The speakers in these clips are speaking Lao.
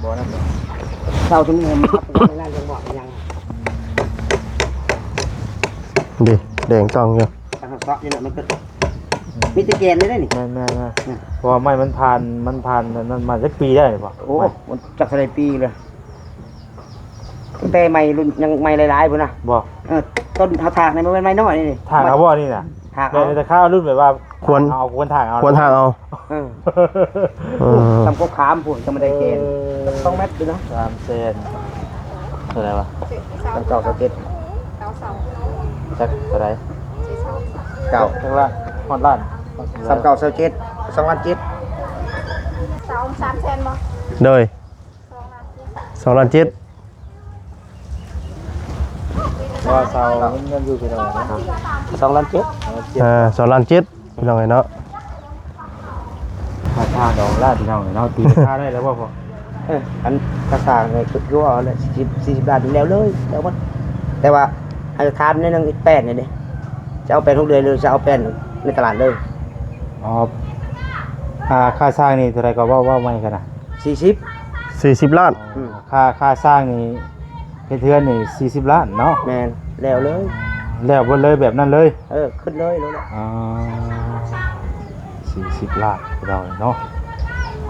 ບໍ່ນັ້ນບໍ່ ເຊົາຊຸມນີ້ມັນເອົາໄປໄວ້ໃນນັ້ນ ຍັງບໍ່ຍັງ ເດ້ ແດງຕ້ອງຢູ່ ເຊາະນີ້ແຫຼະ ມັນກໍມີແຕ່ແກ່ນນີ້ແຫຼະນີ້ ແມ່ນໆໆ ອືມ ເພາະວ່າໄມ້ມັນຜ່ານ ມັນຜ່ານອັນນັ້ນມາຈັກປີແລ້ວນີ້ບໍ່? ໂອ້ ໄມ້ ມັນຈັກເທົ່າໃດປີແລ້ວ ຕັ້ງແຕ່ໄມ້ລຸ້ນຍັງໃໝ່ຫຼາຍໆພຸ້ນນະ ບໍ່? ເອີ ຕົ້ນເຮົາຖາກນີ້ມັນແມ່ນໄມ້ນ້ອຍນີ້ ຖາກເອົາບໍ່ນີ້ນະ? ຖາກເອົາ ແມ່ນແຕ່ຄາວລຸ້ນແບບວ່າ ຄວນ ເອົາ ຄວນຖາກເອົາ ຄວນຖາກເອົາ ເອີ ເອີ ສ່ຳກົກຂາມພຸ້ນ ຈະມາໄດ້ແກ່ນ ສອງແມັດຢູ່ນະ ສາມແສນ ເທົ່າໃດວະ? ສາມເກົ້າ ຊາວເຈັດ ຈັກເທົ່າໃດ? ເກົ້າ ຈັກລ້ານ ຮອດລ້ານ ສາມເກົ້າ ຊາວເຈັດ ສອງລ້ານເຈັດ ສາມແສນບໍ່? ໂດຍ ສອງລ້ານເຈັດ ວ່າເຊົາເງິນຢູ່ພີ່ນ້ອງເນາະ ສອງລ້ານເຈັດ ອ່າ ສອງລ້ານເຈັດ ພີ່ນ້ອງເອີຍເນາະ ຄ່າສ້າງດອກລ້ານພີ່ນ້ອງເອີຍເນາະ ຕີລາຄາໄດ້ແລ້ວບໍ່ພໍ່? ເອີ ອັນຄ່າສ້າງນີ້ຄືວ່າຫັ້ນແຫຼະ ສີ່ສິບ ສີ່ສິບລ້ານນີ້ແລ້ວເລີຍ ແລ້ວໝົດ ແຕ່ວ່າໃຫ້ຖາມໜ້ອຍໜຶ່ງ ອີກແປ້ນນີ້ເດ້ ຈະເອົາແປ້ນຫົກເດືອນ ຫຼືຈະເອົາແປ້ນໃນຕະຫຼາດເລີຍ? ອໍ ອ່າ ຄ່າສ້າງນີ້ເທົ່າໃດກໍເວົ້າ ເວົ້າໃໝ່ກັນນະ? ສີ່ສິບ ສີ່ສິບລ້ານ ອືມ ຄ່າ ຄ່າສ້າງນີ້ ເຮັດເຮືອນນີ້ສີ່ສິບລ້ານເນາະ ແມ່ນ ແລ້ວເລີຍ ແລ້ວເບິດເລີຍ ແບບນັ້ນເລີຍ ເອີ ຂຶ້ນເລີຍ ອໍ ສີ່ສິບລ້ານພີ່ນ້ອງເນາະ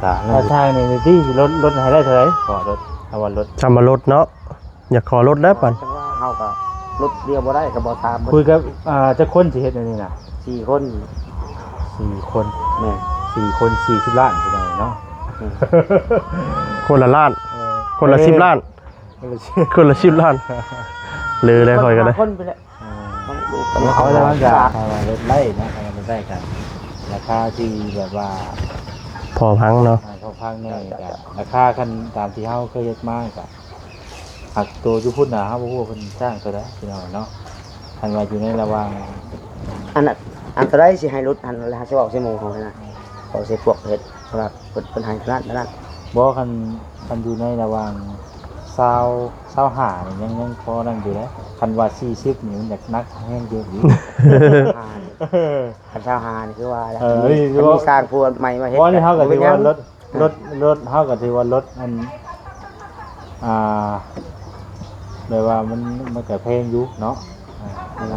ກະນັ້ນ ຖ້າຊ່າງນີ້ຕິ ລົດ ລົດໃຫ້ໄດ້ເທົ່າໃດ? ຂໍລົດ ຄຳວ່າລົດ ຄຳວ່າລົດເນາະ ຢາກຂໍລົດແລ້ວປານ ເຮົາກໍລົດດຽວບໍ່ໄດ້ ກໍບໍ່ຖາມ ຄຸຍກັບ ອ່າ ຈັກຄົນຊິເຮັດອັນນີ້ນະ? ສີ່ຄົນ ສີ່ຄົນ ແມ່ນ ສີ່ຄົນ ສີ່ສິບລ້ານພີ່ນ້ອງເນາະ ອືມ ຄົນລະລ້ານ ເອີ ຄົນລະສິບລ້ານ ຄົນລະສິບລ້ານ ລືແລ້ວຂ້ອຍກໍໄດ້ ຄົນໄປແລ້ວ ເອີ ເອົາແລ້ວມັນກໍ ຖ້າວ່າລົດໄລ່ນະ ຖ້າວ່າລົດໄລ່ກໍລາຄາທີ່ແບບວ່າພໍຟັງເນາະ ອ່າ ພໍຟັງແດ່ ກໍລາຄາຄັນຕາມທີ່ເຮົາເຄີຍເຮັດມາກໍ ຫາກໂຕຢູ່ພຸ້ນນະ ເຮົາບໍ່ຮູ້ວ່າເພິ່ນຈ້າງເທົ່າໃດພີ່ນ້ອງເນາະ ຄັນວ່າຢູ່ໃນລະຫວ່າງ ອັນ ອັນເທົ່າໃດຊິໃຫ້ຫຼຸດຫັ້ນ ແລ້ວເຮົາຊິເວົ້າໃສ່ໝູ່ເຮົາຫັ້ນນະ ເວົ້າໃສ່ພວກເຮັດ ເພິ່ນວ່າເພິ່ນ ເພິ່ນໃຫ້ເທົ່ານັ້ນ ເທົ່ານັ້ນ ບໍ່ ຄັນ ຄັນຢູ່ໃນລະຫວ່າງຊາວ ຊາວຫ້ານີ້ຍັງ ຍັງພໍນັ້ນຢູ່ເດ້ ຄັນວ່າສີ່ສິບນີ້ມັນຢາກໜັກແຮງເຕີບອີກ ຄັນຊາວຫ້ານີ້ຄືວ່າແຫຼະ ເອີ ມີ ມີຊ່າງຜູ້ໃໝ່ມາເຮັດ ບໍ່ ນີ້ເຮົາກໍຖືວ່າລົດ ລົດ ລົດ ເຮົາກໍຖືວ່າລົດອັນ ອ່າ ແບບວ່າມັນ ມັນກໍແພງຢູ່ເນາະ ອ່າ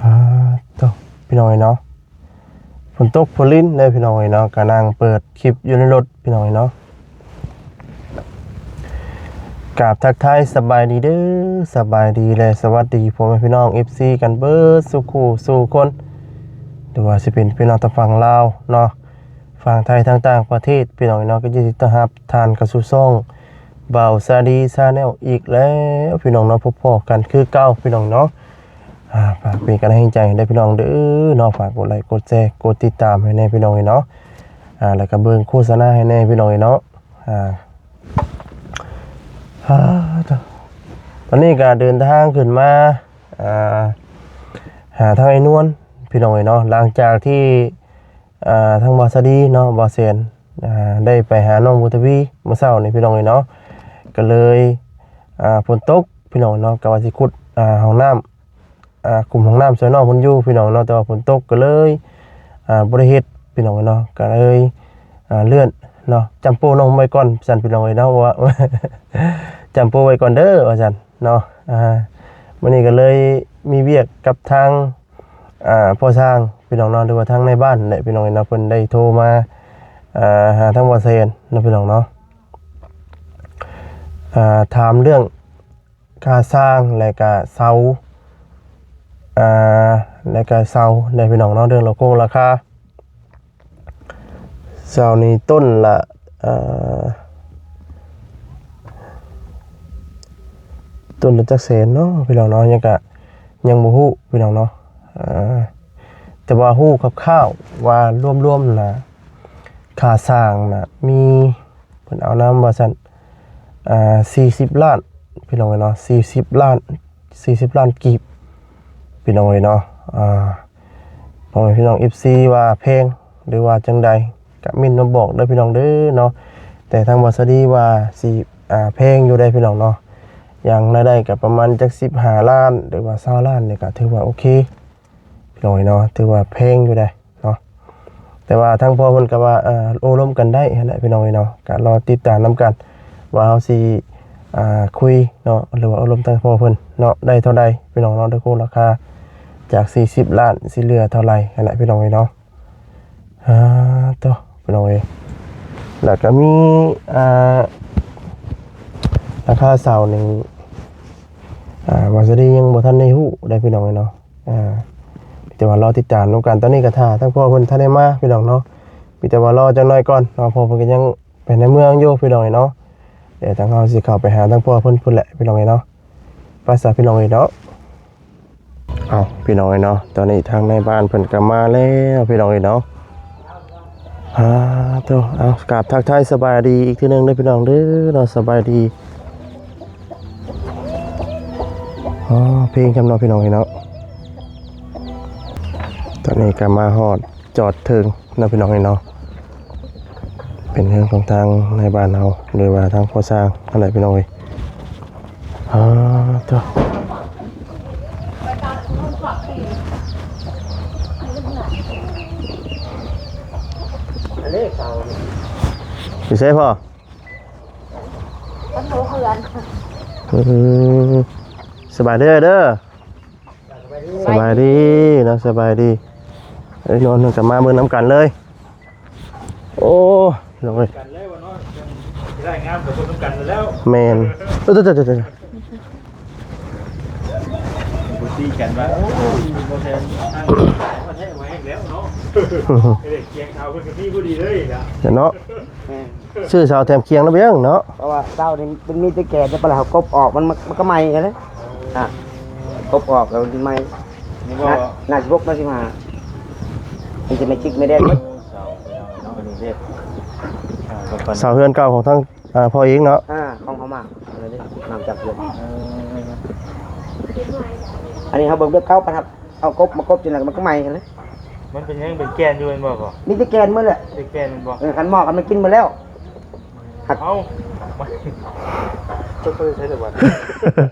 ອ່າ ໂທ້ ພີ່ນ້ອງເອີຍເນາະ ຝົນຕົກຝົນລິນເດີພີ່ນ້ອງເອີຍເນາະ ກະນັ່ງເປີດຄລິບຢູ່ໃນລົດພີ່ນ້ອງເອີຍເນາະ ກາບທັກທາຍສະບາຍດີເດີ ສະບາຍດີ ແລະ ສະຫວັດດີພໍ່ແມ່ພີ່ນ້ອງ ເອັຟຊີ ກັນເບິດສູ່ຄູ່ສູ່ຄົນ ຫຼືວ່າຊິເປັນພີ່ນ້ອງທາງຝັ່ງລາວເນາະ ຝັ່ງໄທ ທາງຕ່າງປະເທດ ພີ່ນ້ອງເນາະ ກໍຍິນດີຕ້ອນຮັບທ່ານເຂົ້າສູ່ຊ່ອງບ່າວຊາດີ Channel ອີກແລ້ວ ພີ່ນ້ອງເນາະ ພົບພໍ້ກັນຄືເກົ່າ ພີ່ນ້ອງເນາະ ອ່າ ຝາກເປັນກຳລັງໃຈໃຫ້ເດີພີ່ນ້ອງເດີເນາະ ຝາກກົດໄລ ກົດແຊ ກົດຕິດຕາມໃຫ້ແດ່ ພີ່ນ້ອງເນາະ ອ່າ ແລ້ວກໍເບິ່ງໂຄສະນາໃຫ້ແດ່ ພີ່ນ້ອງເນາະ ອ່າ ອ່າ ຕອນນີ້ກໍເດີນທາງຂຶ້ນມາ ອ່າ ຫາທາງອ້າຍນວນ ພີ່ນ້ອງເອີຍເນາະ ຫຼັງຈາກທີ່ ອ່າ ທາງບ່າວສາດີເນາະ ບ່າວແສນ ອ່າ ໄດ້ໄປຫານ້ອງບຸນທະວີມື້ເຊົ້ານີ້ ພີ່ນ້ອງເອີຍເນາະ ກໍເລີຍ ອ່າ ຝົນຕົກ ພີ່ນ້ອງເນາະ ກໍວ່າຊິຂຸດ ອ່າ ຫ້ອງນ້ຳ ອ່າ ຂຸມຫ້ອງນ້ຳຊ່ວຍນ້ອງເພິ່ນຢູ່ ພີ່ນ້ອງເນາະ ແຕ່ວ່າຝົນຕົກກໍເລີຍ ອ່າ ບໍ່ໄດ້ເຮັດ ພີ່ນ້ອງເນາະ ກໍເລີຍ ອ່າ ເລື່ອນເນາະ ຈຳໂປນ້ອງໄວ້ກ່ອນ ວ່າຊັ້ນ ພີ່ນ້ອງເອີຍເນາະ ວ່າ ຈຳໂປໄວ້ກ່ອນເດີ ວ່າຊັ້ນເນາະ ອ່າ ມື້ນີ້ກໍເລີຍມີວຽກກັບທາງ ອ່າ ພໍ່ຊ່າງ ພີ່ນ້ອງເນາະ ຫຼືວ່າທາງນາຍບ້ານແຫຼະ ພີ່ນ້ອງເນາະ ເພິ່ນໄດ້ໂທມາ ອ່າ ຫາທາງບ່າວແສນເນາະ ພີ່ນ້ອງເນາະ ອ່າ ຖາມເລື່ອງ ຄ່າສ້າງ ແລະກະເສົາ ອ່າ ແລະກະເສົາເດ້ພີ່ນ້ອງເນາະ ເລື່ອງລາຄາ ເສົານີ້ຕົ້ນລະ ເອີ ຕົ້ນລະຈັກແສນເນາະ ພີ່ນ້ອງເນາະ ຍັງກະ ຍັງບໍ່ຮູ້ ພີ່ນ້ອງເນາະ ເອີ ແຕ່ວ່າຮູ້ຄ່າວໆວ່າລວມໆນະ ຄ່າສ້າງນະ ມີ ເພິ່ນເອົານຳວ່າຊັ້ນ ອ່າ ສີ່ສິບລ້ານ ພີ່ນ້ອງເອີຍເນາະ ສີ່ສິບລ້ານ ສີ່ສິບລ້ານກີບ ພີ່ນ້ອງເອີຍເນາະ ອ່າ ພໍ່ແມ່ພີ່ນ້ອງເອັຟຊີວ່າແພງ ຫຼືວ່າຈັ່ງໃດ ກະເມັ້ນມາບອກເດີພີ່ນ້ອງເດີເນາະ ແຕ່ທາງບ່າວສາລີວ່າຊິ ອ່າ ແພງຢູ່ເດ້ພີ່ນ້ອງເນາະ. ຢ່າງລາຍໄດ້ກໍປະມານຈັກສິບຫ້າລ້ານ ຫຼືວ່າຊາວລ້ານນີ້ ກໍຖືວ່າໂອເຄພີ່ນ້ອງເອີຍເນາະ, ຖືວ່າແພງຢູ່ເດ້ເນາະ. ແຕ່ວ່າທາງພໍ່ເພິ່ນກໍວ່າ ເອີ ໂອ້ລົມກັນໄດ້ຫັ້ນແຫຼະພີ່ນ້ອງເອີຍເນາະ. ກໍລໍຕິດຕາມນຳກັນວ່າເຮົາຊິ ອ່າ ຄຸຍເນາະ ຫຼືວ່າໂອ້ລົມທາງພໍ່ເພິ່ນເນາະ ໄດ້ເທົ່າໃດພີ່ນ້ອງເນາະ, ໂດຍໂຄງລາຄາຈາກສີ່ສິບລ້ານ ຊິເຫຼືອເທົ່າໃດຫັ້ນແຫຼະພີ່ນ້ອງເອີຍເນາະ. ອ່າ ໂຕ ພີ່ນ້ອງເອີຍ ແລ້ວກໍມີ ອ່າ ລາຄາເຊົ່ານີ້ ອ່າ ວ່າຊິໄດ້ ຍັງບໍ່ທັນໄດ້ຮູ້ໄດ໋ພີ່ນ້ອງເອີຍເນາະ. ອ່າ ມີແຕ່ວ່າລໍຕິດຕາມນຳກັນ. ຕອນນີ້ກໍຖ້າທາງພໍ່ເພິ່ນທັນໄດ້ມາພີ່ນ້ອງເນາະ, ມີແຕ່ວ່າລໍຈັກໜ້ອຍກ່ອນເນາະ, ເພາະເພິ່ນກໍຍັງໄປໃນເມືອງຢູ່ພີ່ນ້ອງເອີຍເນາະ. ດຽວທາງເຮົາຊິເຂົ້າໄປຫາທາງພໍ່ເພິ່ນພຸ້ນແຫຼະພີ່ນ້ອງເອີຍເນາະ. ໄປຊະພີ່ນ້ອງເອີຍເນາະ. ເອົາ ພີ່ນ້ອງເອີຍເນາະ, ຕອນນີ້ທາງນາຍບ້ານເພິ່ນກໍມາແລ້ວພີ່ນ້ອງເອີຍເນາະ. ອ່າ ໂຕ ເອົາ ກາບທັກທາຍສະບາຍດີອີກເທື່ອໜຶ່ງເດີພີ່ນ້ອງເດີເນາະ, ສະບາຍດີ. ອໍ ເພງຈຳເນາະພີ່ນ້ອງເອີຍເນາະ. ຕອນນີ້ກໍມາຮອດຈອດເຖິງເນາະພີ່ນ້ອງເອີຍເນາະ. ເປັນເຮືອນຂອງທາງນາຍບ້ານເຮົາ ຫຼືວ່າທາງພໍ່ຊ່າງຫັ້ນແຫຼະພີ່ນ້ອງເອີຍ. ອ່າ ໂຕ ຢູ່ໃສພໍ່? ມັນບໍ່ເຮືອນ. ອືມ ສະບາຍເດີ ເດີ. ສະບາຍດີເນາະ, ສະບາຍດີ. ເອີ ນອນນຳກັນ ມາເບິ່ງນຳກັນເລີຍ. ໂອ້ ພີ່ນ້ອງເອີຍ ກັນເລີຍວ່າເນາະ, ຊິໄດ້ງາມກັບເບິ່ງນຳກັນແລ້ວ. ແມ່ນ. ເອີ ເອີ ເອີ ເອີ ບໍ່ຕີກັນວ່າ ໂອ້ຍ ບໍ່ແທນທາງ ວ່າແທ້ວ່າແຮງແລ້ວເນາະ. ເອີ ຄຽງເອົາເພິ່ນກໍມີພໍດີເລີຍນະ ເນາະ. ແມ່ນ. ຊື້ເສົາແຖມຄຽງນະເບຍງເນາະ. ເພາະວ່າເສົານີ້ມັນມີແຕ່ແກ່ນ ແຕ່ປະເຮົາກົບອອກ ມັນ ມັນ ມັນກໍໃໝ່ຫັ້ນແຫຼະ. ອ່າ ກົບອອກແລ້ວມັນໃໝ່. ນີ້ບໍ່ ໜ້າ ໜ້າສິບຫົກ ໜ້າສິບຫ້າ ມັນຈະແມ່ຈິກແມ່ແດງ. ເສົາ ເນາະ ອັນນີ້ເດ້ ອ່າ ເສົາເຮືອນເກົ່າຂອງທາງ ອ່າ ພໍ່ເອງເນາະ. ອ່າ ຂອງເຮົາມາ ອັນນີ້ນຳຈາກເຮືອນ. ເອີ ອັນນີ້ເຮົາເບິ່ງແບບເກົ່າປະທັບ ເອົາກົບມາກົບຈັ່ງໃດມັນກໍໃໝ່ຫັ້ນແຫຼະ. ມັນເປັນຫຍັງ ເປັນແກ່ນຢູ່ແມ່ນບໍ່? ມີແຕ່ແກ່ນໝົດແຫຼະ. ເປັນແກ່ນແມ່ນບໍ່? ເອີ ຄັນໝໍ້ກໍມັນກິນໝົດແລ້ວ. ເອົາ ຕົກໄປໃສແລ້ວບັດ?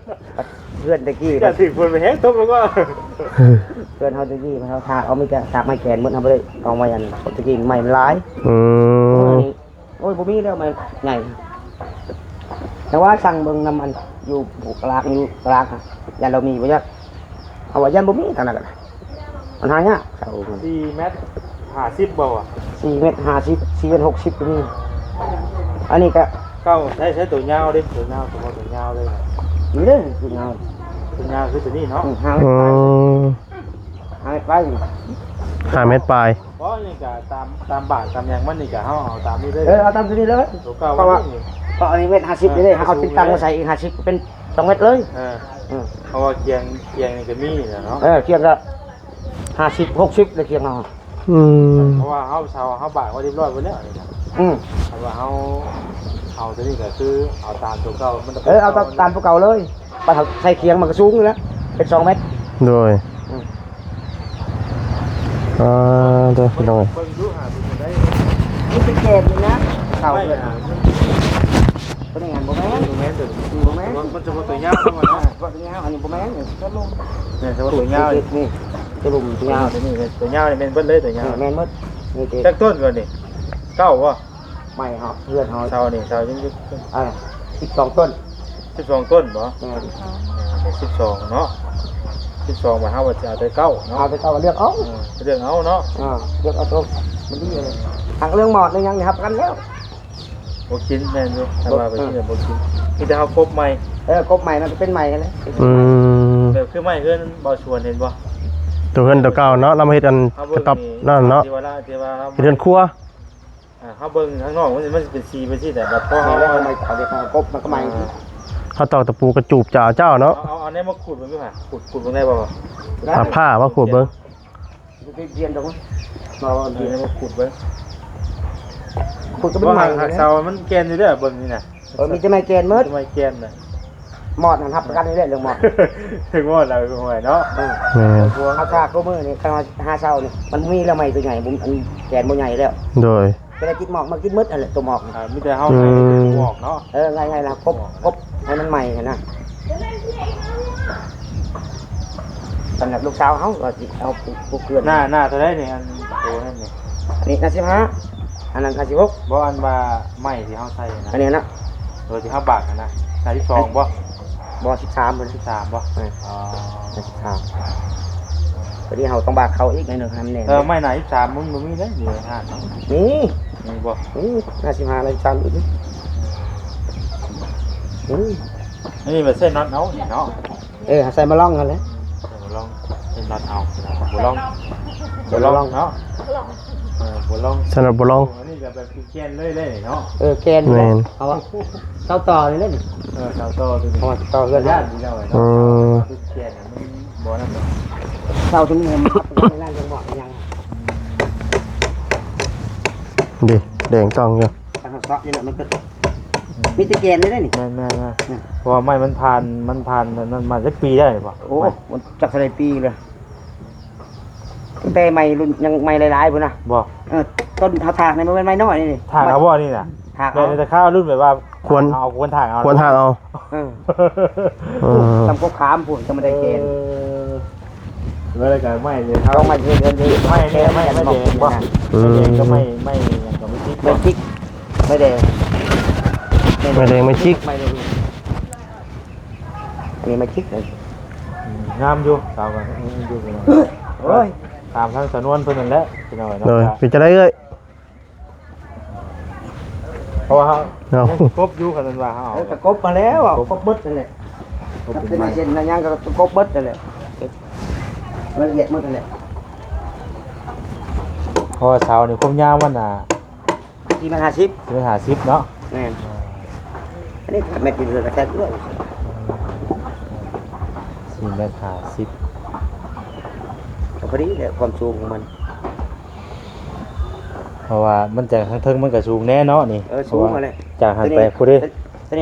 ເຮືອນແຕ່ກີ້ ຢ່າຖືກຝົນໄປແຮງຕົກແລ້ວກໍ ເຮືອນເຮົາແຕ່ກີ້ ເຮົາຖາກເອົາມີແຕ່ຖາກໄມ້ແກ່ນໝົດ, ເຮົາບໍ່ໄດ້ເອົາໄມ້ອັນແຕ່ກີ້ ໄມ້ມັນຫຼາຍ. ອືມ ໂອ້ຍ ບໍ່ມີແລ້ວ ມັນໃຫຍ່. ແຕ່ວ່າສັ່ງເບິ່ງນຳອັນຢູ່ກະລາກ ຢູ່ກະລາກ ຢ້ານລາວມີບໍ່ຈັກ. ເຮົາວ່າຢ້ານບໍ່ມີທາງນັ້ນກໍໄດ້ ມັນຫາຍາກ. ສີ່ແມັດຫ້າສິບບໍ່ວະ? ສີ່ແມັດຫ້າສິບ ສີ່ແມັດຫົກສິບກໍມີ. ອັນນີ້ກໍ ເກົ້າ ໃຊ້ ໃຊ້ຕົວຍາວເດ້ ຕົວຍາວ ສະເພາະຕົວຍາວເລີຍ. ນີ້ເດ້ຕົວຍາວ ຕົວຍາວຄືຕົວນີ້ເນາະ. ອືມ ຫ້າແມັດປາຍ ອືມ ຫ້າແມັດປາຍ ຫ້າແມັດປາຍ. ບໍ່ ນີ້ກໍຕາມ ຕາມບາດຕາມຫຍັງມັນນີ້ກໍເຮົາເອົາຕາມນີ້ເລີຍ. ເອີ ເອົາຕາມຕົວນີ້ເລີຍ. ຕົວເກົ່າ ເພາະວ່າ ມັນນີ້ ເພາະອັນນີ້ແມັດຫ້າສິບ ເອີ ນີ້ເຮົາເອົາຕິດຕັ້ງມາໃສ່ອີກຫ້າສິບ ກໍເປັນສອງແມັດເລີຍ. ເອີ ເອີ ເພາະວ່າຄຽງ ຄຽງນີ້ກໍມີແລ້ວເນາະ. ເອີ ຄຽງກໍຫ້າສິບ ຫົກສິບ ແລ້ວຄຽງເຮົາ. ອືມ ເພາະວ່າເຮົາເຊົ່າ ເຮົາບາກໄວ້ຮຽບຮ້ອຍໝົດແລ້ວນີ້ນະ. ອືມ ຄັນວ່າເຮົາເອົາຕົວນີ້ກໍຄືເອົາຕາມຕົວເກົ່າ ມັນ ເອີ ເອົາຕາມ ຕາມຕົວເກົ່າເລີຍ. ປານເຮົາໃສ່ຄຽງມັນກໍສູງຢູ່ແລ້ວ ເປັນສອງແມັດ. ໂດຍ ອືມ ອ່າ ເດີ ພີ່ນ້ອງເອີຍ ເບິ່ງດູຫາເປັນຈັ່ງໃດ. ນີ້ເປັນແກນນີ້ນະ ເສົາເລີຍ. ຕົວນີ້ຫັ້ນບໍ່ແມ່ນ ບໍ່ແມ່ນ ຕົວນີ້ບໍ່ແມ່ນ ມັນຈະບໍ່ຕົວຍາວເນາະ. ຕົວຍາວ ອັນນີ້ບໍ່ແມ່ນ ຕົວລຸ່ມ ນີ້ຕົວຍາວ ນີ້ຕົວລຸ່ມ ຕົວຍາວ ຕົວນີ້ຕົວຍາວ ນີ້ແມ່ນເບິດເລີຍ ຕົວຍາວ ແມ່ນໝົດ. ນີ້ ຈັກຕົ້ນກ່ອນນີ້ ເກົ້າບໍ່? ໄມ້ເຮົາ ເຮືອນເຮົາ ເສົານີ້ ເສົາຍັງຢູ່ ອ່າ ສິບສອງຕົ້ນ ສິບສອງຕົ້ນບໍ່? ແມ່ນ ເອີ ສິບສອງເນາະ ສິບສອງ ບາດເຮົາວ່າຈະເອົາແຕ່ເກົ້າເນາະ. ເອົາແຕ່ເກົ້າກໍເລືອກເອົາ ເອີ ເລືອກເອົາເນາະ. ອ່າ ເລືອກເອົາຕົວມັນດີເລີຍ. ຫາກເລື່ອງໝອດເລື່ອງຫຍັງນີ້ຮັບປະກັນແລ້ວ ບໍ່ກິນ. ແມ່ນຢູ່ ຖ້າວ່າໄປກິນບໍ່ກິນ ມີແຕ່ເຮົາກົບໃໝ່. ເອີ ກົບໃໝ່ມັນກໍເປັນໃໝ່ຫັ້ນແຫຼະ. ອືມ ແບບຄືໄມ້ເຮືອນບໍ່ສວນເຫັນບໍ່? ຕົວເຮືອນຕົວເກົ່າເນາະ ລາວມາເຮັດອັນ ເຮົາເບິ່ງ ກະຕັບ ນີ້ ນັ້ນເນາະ ທີ່ວ່າລະ ທີ່ວ່າເຮົາ ເຮັດເຮືອນຄົວ. ອ່າ ເຮົາເບິ່ງທາງນອກມັນ ມັນຊິເປັນສີເປັນຊີ້ແຕ່ ບັດພໍເຮົາ ເອົາໄມ້ເອົາເດັກມາກົບ ມັນກໍໃໝ່. ອ່າ ເຮົາຕອກຕະປູກະຈູບຈາເຈົ້າເນາະ. ເອົາ ເອົາ ເອົາແນວມາຂູດເບິ່ງດູຫາ ຂູດ ຂູດເບິ່ງໄດ້ບໍ່? ໄດ້ ເອົາຜ້າມາຂູດເບິ່ງ. ເຮັດຈຽນດອກ ມາເອົາ ເອົາແນວມາຂູດເບິ່ງ. ຂູດກໍເປັນໄມ້ ຫາກເສົາມັນແກ່ນຢູ່ເດ້ ເບິ່ງນີ້ນະ. ເອີ ມີແຕ່ໄມ້ແກ່ນໝົດ ມີແຕ່ໄມ້ແກ່ນນະ. ໝອດຫັ້ນຮັບປະກັນຢູ່ແລ້ວ ເລື່ອງໝອດ ເລື່ອງໝອດລະ ເລື່ອງໝອດເນາະ. ເອີ ແມ່ນ ເຮົາຖ້າຄູ່ມື້ນີ້ ຄັນວ່າຫາເສົານີ້ ມັນບໍ່ມີແລ້ວ ໄມ້ຕົວໃຫຍ່ ມັນ ອັນແກ່ນບໍ່ໃຫຍ່ແລ້ວ. ໂດຍ ກໍໄດ້ຕິດໝອກ ມາຕິດໝົດຫັ້ນແຫຼະ ຕົວໝອກ. ອ່າ ມີແຕ່ເຮົາ ອືມ ໃຫ້ມັນອອກເນາະ. ເອີ ໄລ່ໆລະ ກົບ ກົບໃຫ້ມັນໃໝ່ຫັ້ນນະ. ສຳລັບລູກສາວເຮົາກໍຊິເອົາປູກ ປູກເກືອນ. ໜ້າ ໜ້າເທົ່າໃດນີ້? ອັນໂຕນັ້ນນີ້ ອັນນີ້ໜ້າສິບຫ້າ ອັນນັ້ນໜ້າສິບຫົກ. ບໍ່ ອັນວ່າໄມ້ທີ່ເຮົາໃສ່ນະ ອັນນີ້ນະ. ໂຕທີ່ເຮົາບາກຫັ້ນນະ ໜ້າສິບສອງບໍ່? ບໍ່ ສິບສາມພຸ້ນ. ສິບສາມບໍ່? ເອີ ອໍ ໜ້າສິບສາມ. ພໍດີເຮົາຕ້ອງບາກເຂົ້າອີກໜ້ອຍໜຶ່ງໃຫ້ມັນແໜ້ນ. ເອີ ໄມ້ໜ້າສິບສາມມັນບໍ່ມີເດ້ ຢູ່ໃນຮ້ານເນາະ. ມີ ມີບໍ່? ມີ ໜ້າສິບຫ້າ ໜ້າສິບສາມອີກ. ອືມ ອັນນີ້ແບບໃສ່ນັອດເອົານີ້ເນາະ. ເອີ ໃສ່ມາລອງຫັ້ນແຫຼະ. ໃສ່ມາລອງ ໃສ່ນັອດເອົາ. ບໍ່ລອງ ບໍ່ລອງເນາະ. ເອີ ບໍ່ລອງ. ສຳລັບບໍ່ລອງ ອັນນີ້ກໍແບບແກ່ນເລີຍເດ້ເນາະ. ເອີ ແກ່ນ. ແມ່ນ. ເອົາ ເສົາຕໍ່ນີ້ເດ້ນີ້. ເອີ ເສົາຕໍ່ຕົວນີ້ ເອົາມາຕໍ່ເຮືອນ. ຢ້ານຢູ່ແລ້ວເນາະ. ອືມ ແກ່ນມັນບໍ່ນັ້ນດອກ. ເສົາຕົວນີ້ມັນຮັບໄດ້ຫຼາຍຢ່າງບໍ່ ຫຍັງ. ເດ້ ແດງຕ້ອງຢູ່. ຄັນເຮົາເສາະນີ້ນະ ມັນກໍ ອືມ ມີແຕ່ແກ່ນເລີຍເດ້ນີ້. ແມ່ນໆໆ. ອືມ ເພາະວ່າໄມ້ມັນຜ່ານ ມັນຜ່ານນັ້ນມາຈັກປີໄດ້ບໍ່? ໂອ້ ໄມ້ ມັນຈັກເທົ່າໃດປີແລ້ວ. ຕັ້ງແຕ່ໄມ້ລຸ້ນຍັງໄມ້ຫຼາຍໆພຸ້ນນະ. ບໍ່ ເອີ ຕົ້ນເຮົາຖາກນີ້ມັນແມ່ນໄມ້ນ້ອຍນີ້. ຖາກເອົາບໍ່ນີ້ນະ? ຖາກເອົາ. ແມ່ນແຕ່ຄາວລຸ້ນແບບວ່າ ຄວນ ເອົາ ຄວນຖາກເອົາ ຄວນຖາກເອົາ. ເອີ ເອີ ຕຳກົກຂາມພຸ້ນ ກໍບໍ່ໄດ້ແກ່ນ. ເອີ ແລ້ວກໍໄມ້ເລີຍ ເອົາໄມ້ເຮັດເຮືອນນີ້ ໄມ້ແດງ ໄມ້ ໄມ້ແດງບໍ່? ອືມ ໄມ້ແດງກໍໄມ້ ໄມ້ຫຍັງກໍໄມ້ຈິກ ໄມ້ຈິກ ໄມ້ແດງ ໄມ້ແດງ ໄມ້ຈິກ ໄມ້ແດງ. ອັນນີ້ໄມ້ຈິກເລີຍ. ອືມ ງາມຢູ່ ສາວກໍງາມຢູ່. ໂອ້ຍ ຕາມທາງສະນວນເພິ່ນນັ້ນແຫຼະ ພີ່ນ້ອງເອີຍເນາະ. ໂດຍ ເປັນຈັ່ງໃດເອື້ອຍ? ເພາະວ່າເຮົາ ເອົາ ຍັງຊິກົບຢູ່ ຄັນແມ່ນວ່າເຮົາ ເອີ ເອົາ ກໍກົບມາແລ້ວ ກົບ ກົບເບິດນັ້ນແຫຼະ. ກົບເປັນໄມ້ ເສັ້ນເສັ້ນຫຍັງກໍກົບເບິດນັ້ນແຫຼະ ລະອຽດໝົດນັ້ນແຫຼະ. ເພາະວ່າເສົານີ້ຄວາມຍາວມັນນະ ສີ່ແມັດຫ້າສິບ ສີ່ແມັດຫ້າສິບເນາະ. ແມ່ນ. ອ່າ ອັນນີ້ແມັດຢູ່ເຮືອນກະແທກດ້ວຍ ສີ່ແມັດຫ້າສິບ ກໍພໍດີແຫຼະ ຄວາມສູງຂອງມັນ. ເພາະວ່າມັນຈາກທາງເທິງມັນກໍສູງແນ່ເນາະນີ້. ເອີ ສູງຫັ້ນແຫຼະ. ຈາກຫັ້ນໄປພຸ້ນເດ້